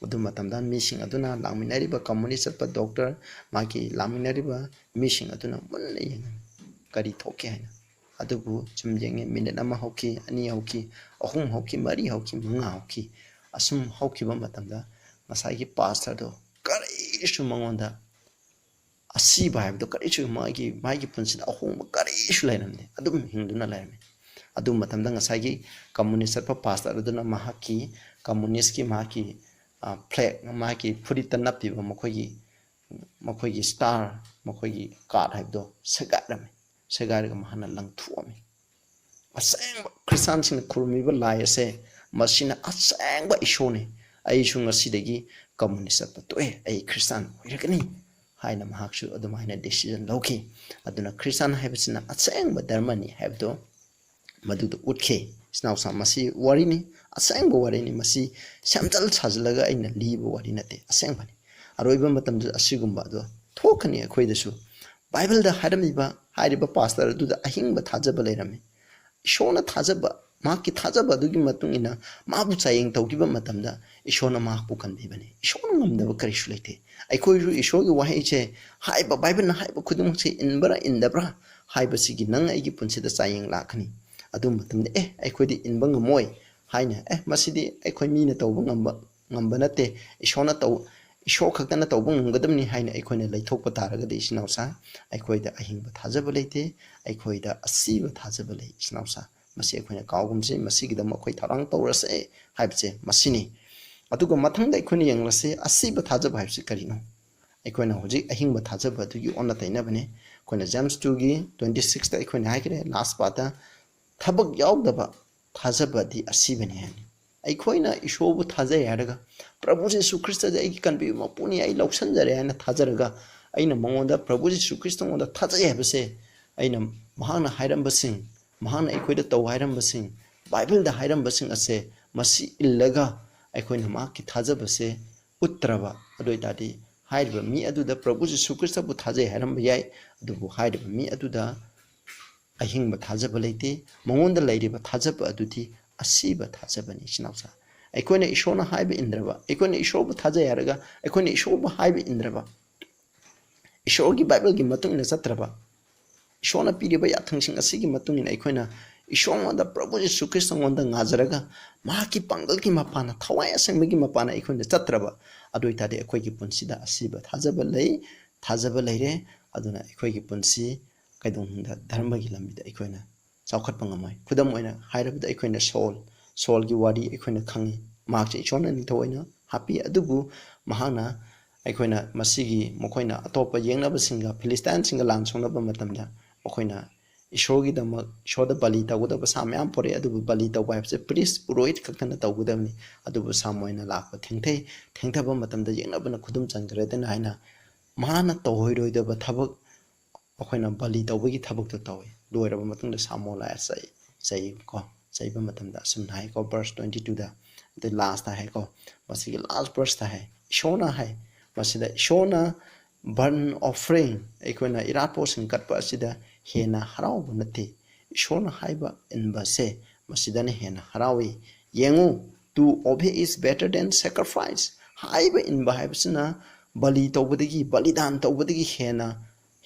ꯑꯗꯨ ꯃꯇꯝꯗ ꯃꯤꯁꯤꯡ ꯑꯗꯨꯅ, ꯂꯥꯛꯃꯤꯟꯅꯔꯤꯕ ꯀꯝꯃꯨꯅꯤ ꯆꯠꯄ ꯗꯣꯛꯇꯔ, ꯃꯥꯒꯤ ꯂꯥꯛꯃꯤꯟꯅꯔꯤꯕ ꯃꯤꯁꯤꯡ ꯑꯗꯨꯅ ꯃꯨꯟꯅ ꯌꯦꯡꯉꯝꯃꯤ, ꯀꯔꯤ ꯊꯣꯛꯀꯦ ꯍꯥꯏꯅ꯫ ꯑꯗꯨꯕꯨ ꯁꯨꯝ ꯌꯦꯡꯉꯦ, ꯃꯤꯅꯤꯠ ꯑꯃ ꯍꯧꯈꯤ, ꯑꯅꯤ ꯍꯧꯈꯤ, ꯑꯍꯨꯝ ꯍꯧꯈꯤ, ꯃꯔꯤ ꯍꯧꯈꯤ, ꯃꯉꯥ ꯍꯧꯈꯤ꯫ ꯑꯁꯨꯝ ꯍꯧꯈꯤꯕ ꯃꯇꯝꯗ ꯉꯁꯥꯏꯒꯤ ꯄꯥꯁꯇꯔꯗꯣ ꯀꯔꯤꯁꯨ ꯃꯉꯣꯟꯗ ꯑꯁꯤꯕ ꯍꯥꯏꯕꯗꯣ ꯀꯔꯤꯁꯨ, ꯃꯥꯒꯤ, ꯃꯥꯒꯤ ꯄꯨꯟꯁꯤꯗ ꯑꯍꯣꯡꯕ ꯀꯔꯤꯁꯨ ꯂꯩꯔꯝꯗꯦ꯫ ꯑꯗꯨꯝ ꯍꯤꯡꯗꯨꯅ ꯂꯩꯔꯝꯃꯤ꯫ ꯑꯗꯨ ꯃꯇꯝꯗ ꯉꯁꯥꯏꯒꯤ communist ꯆꯠꯄ pastor ꯑꯗꯨꯅ ꯃꯍꯥꯛꯀꯤ communist ꯀꯤ ꯃꯍꯥꯛꯀꯤ, ꯑ, flag, ꯃꯍꯥꯛꯀꯤ ꯐꯨꯔꯤꯠꯇ ꯅꯞꯄꯤꯕ ꯃꯈꯣꯏꯒꯤ, ꯃꯈꯣꯏꯒꯤ star, ꯃꯈꯣꯏꯒꯤ card ꯍꯥꯏꯕꯗꯣ ꯁꯦꯒꯥꯏꯔꯝꯃꯤ꯫ ꯁꯦꯒꯥꯏꯔꯒ ꯃꯍꯥꯛꯅ ꯂꯪꯊꯣꯛꯑꯝꯃꯤ꯫ ꯑꯁꯦꯡꯕ ꯈ꯭ꯔꯤꯁꯇꯥꯟꯁꯤꯡꯅ ꯈꯨꯔꯨꯝꯃꯤꯕ ꯂꯥꯏ ꯑꯁꯦ, ꯃꯁꯤꯅ ꯑꯁꯦꯡꯕ ꯏꯁꯣꯔꯅꯤ꯫ ꯑꯩꯁꯨ ꯉꯁꯤꯗꯒꯤ communist ꯆꯠꯄ ꯇꯣꯛꯑꯦ, ꯑꯩ ꯈ꯭ꯔꯤꯁꯇꯥꯟ ꯑꯣꯏꯔꯒꯅꯤ ꯍꯥꯏꯅ ꯃꯍꯥꯛꯁꯨ ꯑꯗꯨꯃꯥꯏꯅ decision ꯂꯧꯈꯤ꯫ ꯑꯗꯨꯅ ꯈ꯭ꯔꯤꯁꯇꯥꯟ ꯍꯥꯏꯕꯁꯤꯅ ꯑꯁꯦꯡꯕ ꯙꯔꯃꯅꯤ ꯍꯥꯏꯕꯗꯣ ꯃꯗꯨꯗ ꯎꯠꯈꯤ꯫ ꯏꯆꯤꯟ ꯏꯅꯥꯎꯁꯥ, ꯃꯁꯤ ꯋꯥꯔꯤꯅꯤ, ꯑꯁꯦꯡꯕ ꯋꯥꯔꯤꯅꯤ, ꯃꯁꯤ ꯁꯦꯝꯖꯤꯜ ꯁꯥꯖꯤꯜꯂꯒ ꯑꯩꯅ ꯂꯤꯕ ꯋꯥꯔꯤ ꯅꯠꯇꯦ, ꯑꯁꯦꯡꯕꯅꯤ꯫ ꯑꯔꯣꯏꯕ ꯃꯇꯝꯗ ꯑꯁꯤꯒꯨꯝꯕ ꯑꯗꯣ ꯊꯣꯛꯀꯅꯤ ꯑꯩꯈꯣꯏꯗꯁꯨ꯫ ꯕꯥꯏꯕꯜꯗ ꯍꯥꯏꯔꯝꯃꯤꯕ ꯍꯥꯏꯔꯤꯕ pastor ꯑꯗꯨꯗ ꯑꯍꯤꯡꯕ ꯊꯥꯖꯕ ꯂꯩꯔꯝꯃꯤ꯫ ꯏꯁꯣꯔꯅ ꯊꯥꯖꯕ, ꯃꯍꯥꯛꯀꯤ ꯊꯥꯖꯕ ꯑꯗꯨꯒꯤ ꯃꯇꯨꯡ ꯏꯟꯅ ꯃꯥꯕꯨ ꯆꯥꯌꯦꯡ ꯇꯧꯈꯤꯕ ꯃꯇꯝꯗ ꯏꯁꯣꯔꯅ ꯃꯍꯥꯛꯄꯨ ꯀꯟꯕꯤꯕꯅꯤ꯫ ꯏꯁꯣꯔꯅ ꯉꯝꯗꯕ ꯀꯔꯤꯁꯨ ꯂꯩꯇꯦ꯫ ꯑꯩꯈꯣꯏꯁꯨ ꯏꯁꯣꯔꯒꯤ ꯋꯥꯍꯩꯁꯦ, ꯍꯥꯏꯕ, ꯕꯥꯏꯕꯜꯅ ꯍꯥꯏꯕ ꯈꯨꯗꯤꯡꯃꯛꯁꯦ ꯏꯟꯕ꯭ꯔꯥ ꯏꯟꯗꯕ꯭ꯔꯥ ꯍꯥꯏꯕꯁꯤꯒꯤ ꯅꯪ ꯑꯩꯒꯤ ꯄꯨꯟꯁꯤꯗ ꯆꯥꯌꯦꯡ ꯂꯥꯛꯀꯅꯤ꯫ ꯑꯗꯨ ꯃꯇꯝꯗ, "ꯑꯦ, ꯑꯩꯈꯣꯏꯗꯤ ꯏꯟꯕ ꯉꯝꯃꯣꯏ" ꯍꯥꯏꯅ, "ꯑꯦ, ꯃꯁꯤꯗꯤ ꯑꯩꯈꯣꯏ ꯃꯤꯅ ꯇꯧꯕ ꯉꯝꯕ, ꯉꯝꯕ ꯅꯠꯇꯦ, ꯏꯁꯣꯔꯅ ꯇꯧ-, ꯏꯁꯣꯔ ꯈꯛꯇꯅ ꯇꯧꯕ ꯉꯝꯒꯗꯕꯅꯤ" ꯍꯥꯏꯅ ꯑꯩꯈꯣꯏꯅ ꯂꯩꯊꯣꯛꯄ ꯇꯥꯔꯒꯗꯤ, ꯏꯆꯤꯟ ꯏꯅꯥꯎꯁꯥ, ꯑꯩꯈꯣꯏꯗ ꯑꯍꯤꯡꯕ ꯊꯥꯖꯕ ꯂꯩꯇꯦ, ꯑꯩꯈꯣꯏꯗ ꯑꯁꯤꯕ ꯊꯥꯖꯕ ꯂꯩ, ꯏꯆꯤꯟ ꯏꯅꯥꯎꯁꯥ꯫ ꯃꯁꯤ ꯑꯩꯈꯣꯏꯅ ꯀꯥꯎꯒꯨꯝꯁꯦ, ꯃꯁꯤꯒꯤꯗꯃꯛ ꯑꯩꯈꯣꯏ ꯊꯧꯔꯥꯡ ꯇꯧꯔꯁꯦ ꯍꯥꯏꯕꯁꯦ ꯃꯁꯤꯅꯤ꯫ ꯑꯗꯨꯒ ꯃꯊꯪꯗ ꯑꯩꯈꯣꯏꯅ ꯌꯦꯡꯂꯁꯦ, ꯑꯁꯤꯕ ꯊꯥꯖꯕ ꯍꯥꯏꯕꯁꯤ ꯀꯔꯤꯅꯣ? ꯑꯩꯈꯣꯏꯅ ꯍꯧꯖꯤꯛ ꯑꯍꯤꯡꯕ ꯊꯥꯖꯕ ꯑꯗꯨꯒꯤ ꯑꯣꯟꯅ ꯇꯩꯅꯕꯅꯤ꯫ ꯑꯩꯈꯣꯏꯅ James two ꯒꯤ twenty six ꯇ ꯑꯩꯈꯣꯏꯅ ꯍꯥꯏꯈ꯭ꯔꯦ, last part ꯇ, "ꯊꯕꯛ ꯌꯥꯎꯗꯕ ꯊꯥꯖꯕꯗꯤ ꯑꯁꯤꯕꯅꯤ" ꯍꯥꯏꯅ꯫ ꯑꯩꯈꯣꯏꯅ ꯏꯁꯣꯔꯕꯨ ꯊꯥꯖꯩ ꯍꯥꯏꯔꯒ, "ꯄ꯭ꯔꯚꯨ ꯖꯤꯁꯨ ꯈ꯭ꯔꯤꯁꯇꯗꯤ ꯑꯩꯒꯤ ꯀꯟꯕꯤꯕ ꯃꯄꯨꯅꯤ, ꯑꯩ ꯂꯧꯁꯤꯟꯖꯔꯦ" ꯍꯥꯏꯅ ꯊꯥꯖꯔꯒ, ꯑꯩꯅ ꯃꯉꯣꯟꯗ, ꯄ꯭ꯔꯚꯨ ꯖꯤꯁꯨ ꯈ꯭ꯔꯤꯁꯇꯉꯣꯟꯗ ꯊꯥꯖꯩ ꯍꯥꯏꯕꯁꯦ, ꯑꯩꯅ ꯃꯍꯥꯛꯅ ꯍꯥꯏꯔꯝꯕꯁꯤꯡ, ꯃꯍꯥꯛꯅ ꯑꯩꯈꯣꯏꯗ ꯇꯧ ꯍꯥꯏꯔꯝꯕꯁꯤꯡ, ꯕꯥꯏꯕꯜꯗ ꯍꯥꯏꯔꯝꯕꯁꯤꯡ ꯑꯁꯦ ꯃꯁꯤ ꯏꯜꯂꯒ ꯑꯩꯈꯣꯏꯅ ꯃꯍꯥꯛꯀꯤ ꯊꯥꯖꯕꯁꯦ ꯎꯠꯇ꯭ꯔꯕ, ꯑꯗꯨ ꯑꯣꯏ ꯇꯥꯔꯗꯤ ꯍꯥꯏꯔꯤꯕ ꯃꯤ ꯑꯗꯨꯗ, ꯄ꯭ꯔꯚꯨ ꯖꯤꯁꯨ ꯈ꯭ꯔꯤꯁꯇꯕꯨ ꯊꯥꯖꯩ ꯍꯥꯏꯔꯝꯕ ꯌꯥꯏ, ꯑꯗꯨꯕꯨ ꯍꯥꯏꯔꯤꯕ ꯃꯤ ꯑꯗꯨꯗ ꯑꯍꯤꯡꯕ ꯊꯥꯖꯕ ꯂꯩꯇꯦ꯫ ꯃꯉꯣꯟꯗ ꯂꯩꯔꯤꯕ ꯊꯥꯖꯕ ꯑꯗꯨꯗꯤ ꯑꯁꯤꯕ ꯊꯥꯖꯕꯅꯤ, ꯏꯆꯤꯟ ꯏꯅꯥꯎꯁꯥ꯫ ꯑꯩꯈꯣꯏꯅ ꯏꯁꯣꯔꯅ ꯍꯥꯏꯕ ꯏꯟꯗ꯭ꯔꯕ, ꯑꯩꯈꯣꯏꯅ ꯏꯁꯣꯔꯕꯨ ꯊꯥꯖꯩ ꯍꯥꯏꯔꯒ ꯑꯩꯈꯣꯏꯅ ꯏꯁꯣꯔꯕꯨ ꯍꯥꯏꯕ ꯏꯟꯗ꯭ꯔꯕ, ꯏꯁꯣꯔꯒꯤ ꯕꯥꯏꯕꯜꯒꯤ ꯃꯇꯨꯡ ꯏꯟꯅ ꯆꯠꯇ꯭ꯔꯕ, ꯏꯁꯣꯔꯅ ꯄꯤꯔꯤꯕ ꯌꯥꯊꯪꯁꯤꯡ ꯑꯁꯤꯒꯤ ꯃꯇꯨꯡ ꯏꯟꯅ ꯑꯩꯈꯣꯏꯅ ꯏꯁꯣꯔꯉꯣꯟꯗ, ꯄ꯭ꯔꯚꯨ ꯖꯤꯁꯨ ꯈ꯭ꯔꯤꯁꯇꯉꯣꯟꯗ ꯉꯥꯖꯔꯒ, ꯃꯍꯥꯛꯀꯤ ꯄꯥꯡꯒꯜꯒꯤ ꯃꯄꯥꯟꯅ, ꯊꯋꯥꯏ ꯑꯁꯦꯡꯕꯒꯤ ꯃꯄꯥꯟꯅ ꯑꯩꯈꯣꯏꯅ ꯆꯠꯇ꯭ꯔꯕ, ꯑꯗꯨ ꯑꯣꯏ ꯇꯥꯔꯗꯤ ꯑꯩꯈꯣꯏꯒꯤ ꯄꯨꯟꯁꯤꯗ ꯑꯁꯤꯕ ꯊꯥꯖꯕ ꯂꯩ꯫ ꯊꯥꯖꯕ ꯂꯩꯔꯦ꯫ ꯑꯗꯨꯅ ꯑꯩꯈꯣꯏꯒꯤ ꯄꯨꯟꯁꯤ ꯀꯩꯗꯧꯅꯨꯡꯗ ꯙꯔꯃꯒꯤ ꯂꯝꯕꯤꯗ ꯑꯩꯈꯣꯏꯅ ꯆꯥꯎꯈꯠꯄ ꯉꯝꯃꯣꯏ꯫ ꯈꯨꯗꯝ ꯑꯣꯏꯅ ꯍꯥꯏꯔꯕꯗ ꯑꯩꯈꯣꯏꯅ ꯁꯣꯜ, ꯁꯣꯜꯒꯤ ꯋꯥꯔꯤ ꯑꯩꯈꯣꯏꯅ ꯈꯪꯉꯤ꯫ ꯃꯍꯥꯛꯁꯦ ꯏꯁꯣꯔꯅ ꯅꯤꯡꯊꯧ ꯑꯣꯏꯅ ꯍꯥꯞꯄꯤ, ꯑꯗꯨꯕꯨ ꯃꯍꯥꯛꯅ ꯑꯩꯈꯣꯏꯅ ꯃꯁꯤꯒꯤ ꯃꯈꯣꯏꯅ ꯑꯇꯣꯞꯄ ꯌꯦꯛꯅꯕꯁꯤꯡꯒ, ꯐꯤꯂꯤꯁꯇꯥꯏꯟꯁꯤꯡꯒ ꯂꯥꯟ ꯁꯣꯛꯅꯕ ꯃꯇꯝꯗ ꯃꯈꯣꯏꯅ ꯏꯁꯣꯔꯒꯤꯗꯃꯛ, ꯏꯁꯣꯔꯗ ꯕꯂꯤ ꯇꯧꯒꯗꯕ ꯁꯥ ꯃꯌꯥꯝ ꯄꯨꯔꯛꯑꯦ, ꯑꯗꯨꯕꯨ ꯕꯂꯤ ꯇꯧꯕ ꯍꯥꯏꯕꯁꯦ ꯄ꯭ꯔꯤꯁ, ꯄꯨꯔꯣꯍꯤꯠ ꯈꯛꯇꯅ ꯇꯧꯒꯗꯕꯅꯤ꯫ ꯑꯗꯨꯕꯨ ꯁꯥꯃꯨꯑꯦꯜꯅ ꯂꯥꯛꯄ ꯊꯦꯡꯊꯩ, ꯊꯦꯡꯊꯕ ꯃꯇꯝꯗ ꯌꯦꯛꯅꯕꯅ ꯈꯨꯗꯨꯝ ꯆꯟꯈ꯭ꯔꯦꯗꯅ ꯍꯥꯏꯅ ꯃꯍꯥꯛꯅ ꯇꯧꯍꯩꯔꯣꯏꯗꯕ ꯊꯕꯛ, ꯑꯩꯈꯣꯏꯅ ꯕꯂꯤ ꯇꯧꯕꯒꯤ ꯊꯕꯛꯇꯣ ꯇꯧꯏ꯫ ꯂꯣꯏꯔꯕ ꯃꯇꯨꯡꯗ ꯁꯥꯃꯨꯑꯦꯜ ꯂꯥꯛꯑꯦ, ꯆꯩ, ꯆꯩꯀꯣ, ꯆꯩꯕ ꯃꯇꯝꯗ ꯑꯁꯨꯝꯅ ꯍꯥꯏꯀꯣ, ꯚꯔꯁ ꯇ꯭ꯋꯦꯟꯇꯤ ꯇꯨꯗ, ꯑꯗꯩ ꯂꯥꯁꯇ ꯍꯥꯏꯀꯣ, ꯃꯁꯤꯒꯤ ꯂꯥꯁ ꯚꯔꯁꯇ ꯍꯥꯏ, ꯏꯁꯣꯔꯅ ꯍꯥꯏ, ꯃꯁꯤꯗ ꯏꯁꯣꯔꯅ ꯕꯔꯟ ꯑꯣꯐꯔꯤꯡ, ꯑꯩꯈꯣꯏꯅ ꯏꯔꯥꯠꯄꯣꯠꯁꯤꯡ ꯀꯠꯄ ꯑꯁꯤꯗ ꯍꯦꯟꯅ ꯍꯔꯥꯎꯕ ꯅꯠꯇꯦ꯫ ꯏꯁꯣꯔꯅ ꯍꯥꯏꯕ ꯏꯟꯕꯁꯦ ꯃꯁꯤꯗꯅ ꯍꯦꯟꯅ ꯍꯔꯥꯎꯏ꯫ ꯌꯦꯡꯉꯨ, "To obey is better than sacrifice"꯫ ꯍꯥꯏꯕ ꯏꯟꯕ ꯍꯥꯏꯕꯁꯤꯅ ꯕꯂꯤ ꯇꯧꯕꯗꯒꯤ, ꯕꯂꯤꯗꯥꯟ ꯇꯧꯕꯗꯒꯤ ꯍꯦꯟꯅ,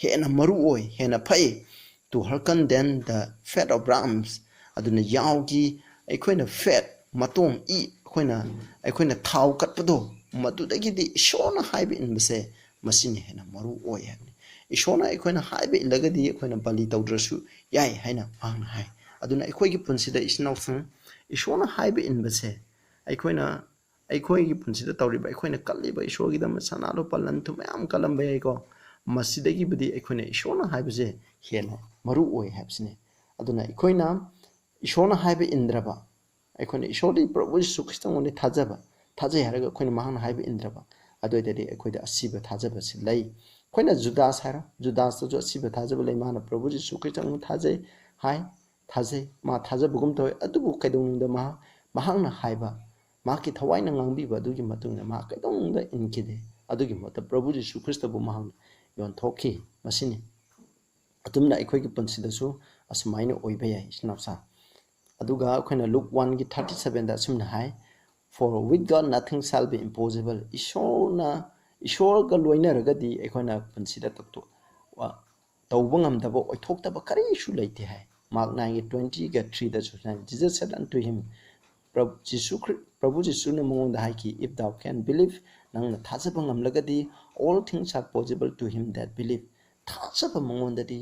ꯍꯦꯟꯅ ꯃꯔꯨ ꯑꯣꯏ, ꯍꯦꯟꯅ ꯐꯩ꯫ "To hearken than the fat of rams"꯫ ꯑꯗꯨꯅ ꯌꯥꯎꯒꯤ ꯑꯩꯈꯣꯏꯅ ꯐꯦꯠ, ꯃꯇꯣꯡ, ꯏ, ꯑꯩꯈꯣꯏꯅ, ꯑꯩꯈꯣꯏꯅ ꯊꯥꯎ ꯀꯠꯄꯗꯣ, ꯃꯗꯨꯗꯒꯤꯗꯤ ꯏꯁꯣꯔꯅ ꯍꯥꯏꯕ ꯏꯟꯕꯁꯦ ꯃꯁꯤꯅ ꯍꯦꯟꯅ ꯃꯔꯨ ꯑꯣꯏ ꯍꯥꯏꯕꯅꯤ꯫ ꯏꯁꯣꯔꯅ ꯑꯩꯈꯣꯏꯅ ꯍꯥꯏꯕ ꯏꯜꯂꯒꯗꯤ ꯑꯩꯈꯣꯏꯅ ꯕꯂꯤ ꯇꯧꯗ꯭ꯔꯁꯨ ꯌꯥꯏ ꯍꯥꯏꯅ ꯃꯍꯥꯛꯅ ꯍꯥꯏ꯫ ꯑꯗꯨꯅ ꯑꯩꯈꯣꯏꯒꯤ ꯄꯨꯟꯁꯤꯗ, ꯏꯆꯤꯟ ꯏꯅꯥꯎꯁꯤꯡ, ꯏꯁꯣꯔꯅ ꯍꯥꯏꯕ ꯏꯟꯕꯁꯦ ꯑꯩꯈꯣꯏꯅ, ꯑꯩꯈꯣꯏꯒꯤ ꯄꯨꯟꯁꯤꯗ ꯇꯧꯔꯤꯕ, ꯑꯩꯈꯣꯏꯅ ꯀꯜꯂꯤꯕ ꯏꯁꯣꯔꯒꯤꯗꯃꯛ ꯁꯅꯥ ꯂꯨꯄꯥ ꯂꯟ ꯊꯨꯝ ꯃꯌꯥꯝ ꯀꯜꯂꯝꯕ ꯌꯥꯏꯀꯣ, ꯃꯁꯤꯗꯒꯤꯕꯨꯗꯤ ꯑꯩꯈꯣꯏꯅ ꯏꯁꯣꯔꯅ ꯍꯥꯏꯕꯁꯦ ꯍꯦꯟꯅ ꯃꯔꯨ ꯑꯣꯏ ꯍꯥꯏꯕꯁꯤꯅꯤ꯫ ꯑꯗꯨꯅ ꯑꯩꯈꯣꯏꯅ ꯏꯁꯣꯔꯅ ꯍꯥꯏꯕ ꯏꯟꯗ꯭ꯔꯕ, ꯑꯩꯈꯣꯏꯅ ꯏꯁꯣꯔꯗꯤ ꯄ꯭ꯔꯚꯨ ꯖꯤꯁꯨ ꯈ꯭ꯔꯤꯁꯇꯉꯣꯟꯗ ꯊꯥꯖꯕ, ꯊꯥꯖꯩ ꯍꯥꯏꯔꯒ ꯑꯩꯈꯣꯏꯅ ꯃꯍꯥꯛꯅ ꯍꯥꯏꯕ ꯏꯟꯗ꯭ꯔꯕ, ꯑꯗꯨ ꯑꯣꯏꯇꯥꯔꯗꯤ ꯑꯩꯈꯣꯏꯗ ꯑꯁꯤꯕ ꯊꯥꯖꯕꯁꯤ ꯂꯩ꯫ ꯑꯩꯈꯣꯏꯅ ꯖꯨꯗꯥꯁ ꯍꯥꯏꯔꯣ, ꯖꯨꯗꯥꯁꯇꯁꯨ ꯑꯁꯤꯕ ꯊꯥꯖꯕ ꯂꯩ꯫ ꯃꯥꯅ ꯄ꯭ꯔꯚꯨ ꯖꯤꯁꯨ ꯈ꯭ꯔꯤꯁꯇꯉꯣꯟꯗ ꯊꯥꯖꯩ ꯍꯥꯏ, ꯊꯥꯖꯩ, ꯃꯥ ꯊꯥꯖꯕꯒꯨꯝ ꯇꯧꯋꯤ, ꯑꯗꯨꯕꯨ ꯀꯩꯗꯧꯅꯨꯡꯗ ꯃꯍꯥꯛ, ꯃꯍꯥꯛꯅ ꯍꯥꯏꯕ, ꯃꯍꯥꯛꯀꯤ ꯊꯋꯥꯏꯅ ꯉꯥꯡꯕꯤꯕ ꯑꯗꯨꯒꯤ ꯃꯇꯨꯡ ꯏꯟꯅ ꯃꯍꯥꯛ ꯀꯩꯗꯧꯅꯨꯡꯗ ꯏꯟꯈꯤꯗꯦ꯫ ꯑꯗꯨꯒꯤ ꯃꯍꯨꯠꯇ ꯄ꯭ꯔꯚꯨ ꯖꯤꯁꯨ ꯈ꯭ꯔꯤꯁꯇꯕꯨ ꯃꯍꯥꯛꯅ ꯌꯣꯟꯊꯣꯛꯈꯤ꯫ ꯃꯁꯤꯅꯤ꯫ ꯑꯗꯨꯝꯅ ꯑꯩꯈꯣꯏꯒꯤ ꯄꯨꯟꯁꯤꯗꯁꯨ ꯑꯁꯨꯃꯥꯏꯅ ꯑꯣꯏꯕ ꯌꯥꯏ, ꯏꯆꯤꯟ ꯏꯅꯥꯎꯁꯥ꯫ ꯑꯗꯨꯒ ꯑꯩꯈꯣꯏꯅ ꯂꯨꯛ ꯋꯥꯟꯒꯤ ꯊꯥꯔꯇꯤ ꯁꯕꯦꯟꯗ ꯑꯁꯨꯝꯅ ꯍꯥꯏ, "For with God nothing shall be impossible"꯫ ꯏꯁꯣꯔꯅ, ꯏꯁꯣꯔꯒ ꯂꯣꯏꯅꯔꯒꯗꯤ ꯑꯩꯈꯣꯏꯅ ꯄꯨꯟꯁꯤꯗ ꯇꯧꯊꯣꯛ-, ꯋꯥ-, ꯇꯧꯕ ꯉꯝꯗꯕ, ꯑꯣꯏꯊꯣꯛꯇꯕ ꯀꯔꯤꯁꯨ ꯂꯩꯇꯦ ꯍꯥꯏ꯫ ꯃꯥꯔꯛ ꯅꯥꯏꯟꯒꯤ ꯇ꯭ꯋꯦꯟꯇꯤꯒ ꯊ꯭ꯔꯤꯗꯁꯨ ꯁꯨꯃꯥꯏꯅ, "Jesus said unto him", ꯄ꯭ꯔꯚꯨ ꯖꯤꯁꯨ ꯈ꯭ꯔꯤ-, ꯄ꯭ꯔꯚꯨ ꯖꯤꯁꯨꯅ ꯃꯉꯣꯟꯗ ꯍꯥꯏꯈꯤ, "If thou can believe", ꯅꯪꯅ ꯊꯥꯖꯕ ꯉꯝꯂꯒꯗꯤ, "All things are possible to him that believe." ꯊꯥꯖꯕ ꯃꯉꯣꯟꯗꯗꯤ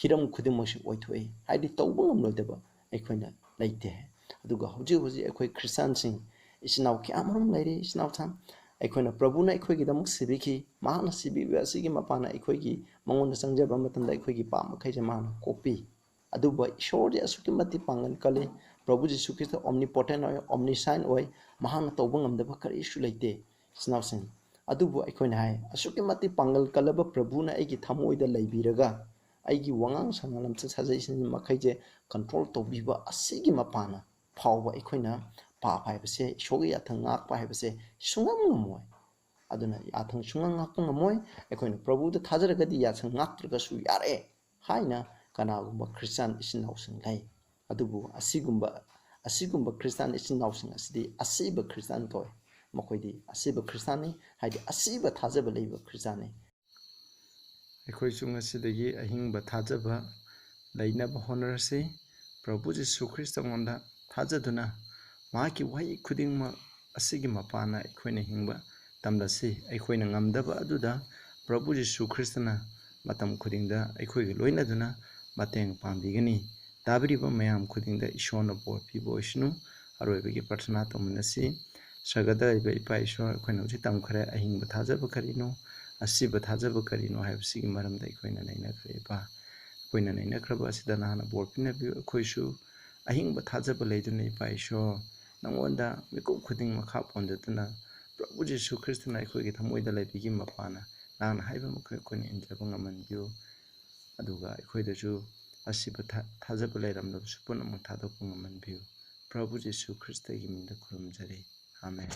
ꯍꯤꯔꯝ ꯈꯨꯗꯤꯡꯃꯛꯁꯨ ꯑꯣꯏꯊꯣꯛꯏ, ꯍꯥꯏꯗꯤ ꯇꯧꯕ ꯉꯝꯂꯣꯏꯗꯕ ꯑꯩꯈꯣꯏꯅ ꯂꯩꯇꯦ꯫ ꯑꯗꯨꯒ ꯍꯧꯖꯤꯛ ꯍꯧꯖꯤꯛ ꯑꯩꯈꯣꯏ ꯈ꯭ꯔꯤꯁꯇꯥꯟꯁꯤꯡ ꯏꯆꯤꯟ ꯏꯅꯥꯎ ꯀꯌꯥ ꯑꯃꯔꯣꯝ ꯂꯩꯔꯤ꯫ ꯏꯆꯤꯟ ꯏꯅꯥꯎ ꯊꯥ-, ꯑꯩꯈꯣꯏꯅ ꯄ꯭ꯔꯚꯨꯅ ꯑꯩꯈꯣꯏꯒꯤꯗꯃꯛ ꯁꯤꯕꯤꯈꯤ꯫ ꯃꯍꯥꯛꯅ ꯁꯤꯕꯤꯕ ꯑꯁꯤꯒꯤ ꯃꯄꯥꯟꯅ ꯑꯩꯈꯣꯏꯒꯤ ꯃꯉꯣꯟꯗ ꯆꯪꯖꯕ ꯃꯇꯝꯗ ꯑꯩꯈꯣꯏꯒꯤ ꯄꯥꯞ ꯃꯈꯩꯁꯦ ꯃꯍꯥꯛꯅ ꯀꯣꯛꯄꯤ꯫ ꯑꯗꯨꯕꯨ ꯏꯁꯣꯔꯗꯤ ꯑꯁꯨꯛꯀꯤ ꯃꯇꯤꯛ ꯄꯥꯡꯒꯜ ꯀꯜꯂꯤ꯫ ꯄ꯭ꯔꯚꯨ ꯖꯤꯁꯨ ꯈ꯭ꯔꯤꯁꯇ omnipotent ꯑꯣꯏ, omniscient ꯑꯣꯏ꯫ ꯃꯍꯥꯛꯅ ꯇꯧꯕ ꯉꯝꯗꯕ ꯀꯔꯤꯁꯨ ꯂꯩꯇꯦ, ꯏꯆꯤꯟ ꯏꯅꯥꯎꯁꯤꯡ꯫ ꯑꯗꯨꯕꯨ ꯑꯩꯈꯣꯏꯅ ꯍꯥꯏ, "ꯑꯁꯨꯛꯀꯤ ꯃꯇꯤꯛ ꯄꯥꯡꯒꯜ ꯀꯜꯂꯕ ꯄ꯭ꯔꯚꯨꯅ ꯑꯩꯒꯤ ꯊꯃꯣꯏꯗ ꯂꯩꯕꯤꯔꯒ ꯑꯩꯒꯤ ꯋꯥꯉꯥꯡ ꯁꯉꯥꯡ, ꯂꯝꯆꯠ ꯁꯥꯖꯠ ꯏꯁꯤꯡ ꯃꯈꯩꯁꯦ control ꯇꯧꯕꯤꯕ ꯑꯁꯤꯒꯤ ꯃꯄꯥꯟꯅ ꯐꯥꯎꯕ ꯑꯩꯈꯣꯏꯅ ꯄꯥꯞ ꯍꯥꯏꯕꯁꯦ, ꯏꯁꯣꯔꯒꯤ ꯌꯥꯊꯪ ꯉꯥꯛꯄ ꯍꯥꯏꯕꯁꯦ ꯁꯨꯡꯉꯝ ꯉꯝꯃꯣꯏ꯫ ꯑꯗꯨꯅ ꯌꯥꯊꯪ ꯁꯨꯡꯉꯥꯛ ꯉꯥꯛꯄ ꯉꯝꯃꯣꯏ꯫ ꯑꯩꯈꯣꯏꯅ ꯄ꯭ꯔꯚꯨꯗ ꯊꯥꯖꯔꯒꯗꯤ ꯌꯥꯊꯪ ꯉꯥꯛꯇ꯭ꯔꯒꯁꯨ ꯌꯥꯔꯦ ꯍꯥꯏꯅ ꯀꯅꯥꯒꯨꯝꯕ ꯈ꯭ꯔꯤꯁꯇꯥꯟ ꯏꯆꯤꯟ ꯏꯅꯥꯎꯁꯤꯡ ꯂꯩ꯫ ꯑꯗꯨꯕꯨ ꯑꯁꯤꯒꯨꯝꯕ, ꯑꯁꯤꯒꯨꯝꯕ ꯈ꯭ꯔꯤꯁꯇꯥꯟ ꯏꯆꯤꯟ ꯏꯅꯥꯎꯁꯤꯡ ꯑꯁꯤꯗꯤ ꯑꯁꯤꯕ ꯈ꯭ꯔꯤꯁꯇꯥꯟ ꯀꯧꯏ꯫ ꯃꯈꯣꯏꯗꯤ ꯑꯁꯤꯕ ꯈ꯭ꯔꯤꯁꯇꯥꯟꯅꯤ, ꯍꯥꯏꯗꯤ ꯑꯁꯤꯕ ꯊꯥꯖꯕ ꯂꯩꯕ ꯈ꯭ꯔꯤꯁꯇꯥꯟꯅꯤ꯫ ꯑꯩꯈꯣꯏꯁꯨ ꯉꯁꯤꯗꯒꯤ ꯑꯍꯤꯡꯕ ꯊꯥꯖꯕ ꯂꯩꯅꯕ ꯍꯣꯠꯅꯔꯁꯤ꯫ ꯄ꯭ꯔꯚꯨ ꯖꯤꯁꯨ ꯈ꯭ꯔꯤꯁꯇꯉꯣꯟꯗ ꯊꯥꯖꯗꯨꯅ ꯃꯍꯥꯛꯀꯤ ꯋꯥꯍꯩ ꯈꯨꯗꯤꯡꯃꯛ ꯑꯁꯤꯒꯤ ꯃꯄꯥꯟꯅ ꯑꯩꯈꯣꯏꯅ ꯍꯤꯡꯕ ꯇꯝꯂꯁꯤ꯫ ꯑꯩꯈꯣꯏꯅ ꯉꯝꯗꯕ ꯑꯗꯨꯗ ꯄ꯭ꯔꯚꯨ ꯖꯤꯁꯨ ꯈ꯭ꯔꯤꯁꯇꯅ ꯃꯇꯝ ꯈꯨꯗꯤꯡꯗ ꯑꯩꯈꯣꯏꯒ ꯂꯣꯏꯅꯗꯨꯅ ꯃꯇꯦꯡ ꯄꯥꯡꯕꯤꯒꯅꯤ꯫ ꯇꯥꯕꯤꯔꯤꯕ ꯃꯌꯥꯝ ꯈꯨꯗꯤꯡꯗ ꯏꯁꯣꯔꯅ ꯕꯣꯔ ꯄꯤꯕ ꯑꯣꯏꯁꯅꯨ꯫ ꯑꯔꯣꯏꯕꯒꯤ ꯄ꯭ꯔꯊꯅꯥ ꯇꯧꯃꯤꯟꯅꯁꯤ꯫ ꯁꯔꯒꯗ ꯂꯩꯕ ꯏꯄꯥ ꯏꯁꯣꯔ, ꯑꯩꯈꯣꯏꯅ ꯍꯧꯖꯤꯛ ꯇꯝꯈ꯭ꯔꯦ, ꯑꯍꯤꯡꯕ ꯊꯥꯖꯕ ꯀꯔꯤꯅꯣ, ꯑꯁꯤꯕ ꯊꯥꯖꯕ ꯀꯔꯤꯅꯣ ꯍꯥꯏꯕꯁꯤꯒꯤ ꯃꯔꯝꯗ ꯑꯩꯈꯣꯏꯅ ꯅꯩꯅꯈ꯭ꯔꯦ ꯏꯄꯥ꯫ ꯑꯩꯈꯣꯏꯅ ꯅꯩꯅꯈ꯭ꯔꯕ ꯑꯁꯤꯗ ꯅꯍꯥꯛꯅ ꯕꯣꯔ ꯄꯤꯅꯕꯤꯌꯨ꯫ ꯑꯩꯈꯣꯏꯁꯨ ꯑꯍꯤꯡꯕ ꯊꯥꯖꯕ ꯂꯩꯗꯨꯅ ꯏꯄꯥ ꯏꯁꯣꯔ, ꯅꯉꯣꯟꯗ ꯃꯤꯀꯨꯞ ꯈꯨꯗꯤꯡ ꯃꯈꯥ ꯄꯣꯟꯖꯗꯨꯅ ꯄ꯭ꯔꯚꯨ ꯖꯤꯁꯨ ꯈ꯭ꯔꯤꯁꯇꯅ ꯑꯩꯈꯣꯏꯒꯤ ꯊꯃꯣꯏꯗ ꯂꯩꯕꯤꯒꯤ ꯃꯄꯥꯟꯅ ꯅꯍꯥꯛꯅ ꯍꯥꯏꯕ ꯃꯈꯩ ꯑꯩꯈꯣꯏꯅ ꯏꯟꯖꯕ ꯉꯝꯍꯟꯕꯤꯌꯨ꯫ ꯑꯗꯨꯒ ꯑꯩꯈꯣꯏꯗꯁꯨ ꯑꯁꯤꯕ ꯊꯥ-, ꯊꯥꯖꯕ ꯂꯩꯔꯝꯂꯕꯁꯨ ꯄꯨꯝꯅꯃꯛ ꯊꯥꯗꯣꯛꯄ ꯉꯝꯍꯟꯕꯤꯌꯨ꯫ ꯄ꯭ꯔꯚꯨ ꯖꯤꯁꯨ ꯈ꯭ꯔꯤꯁꯇꯒꯤ ꯃꯤꯡꯗ ꯈꯨꯔꯨꯝꯖꯔꯤ꯫ ꯑꯥꯃꯦꯟ꯫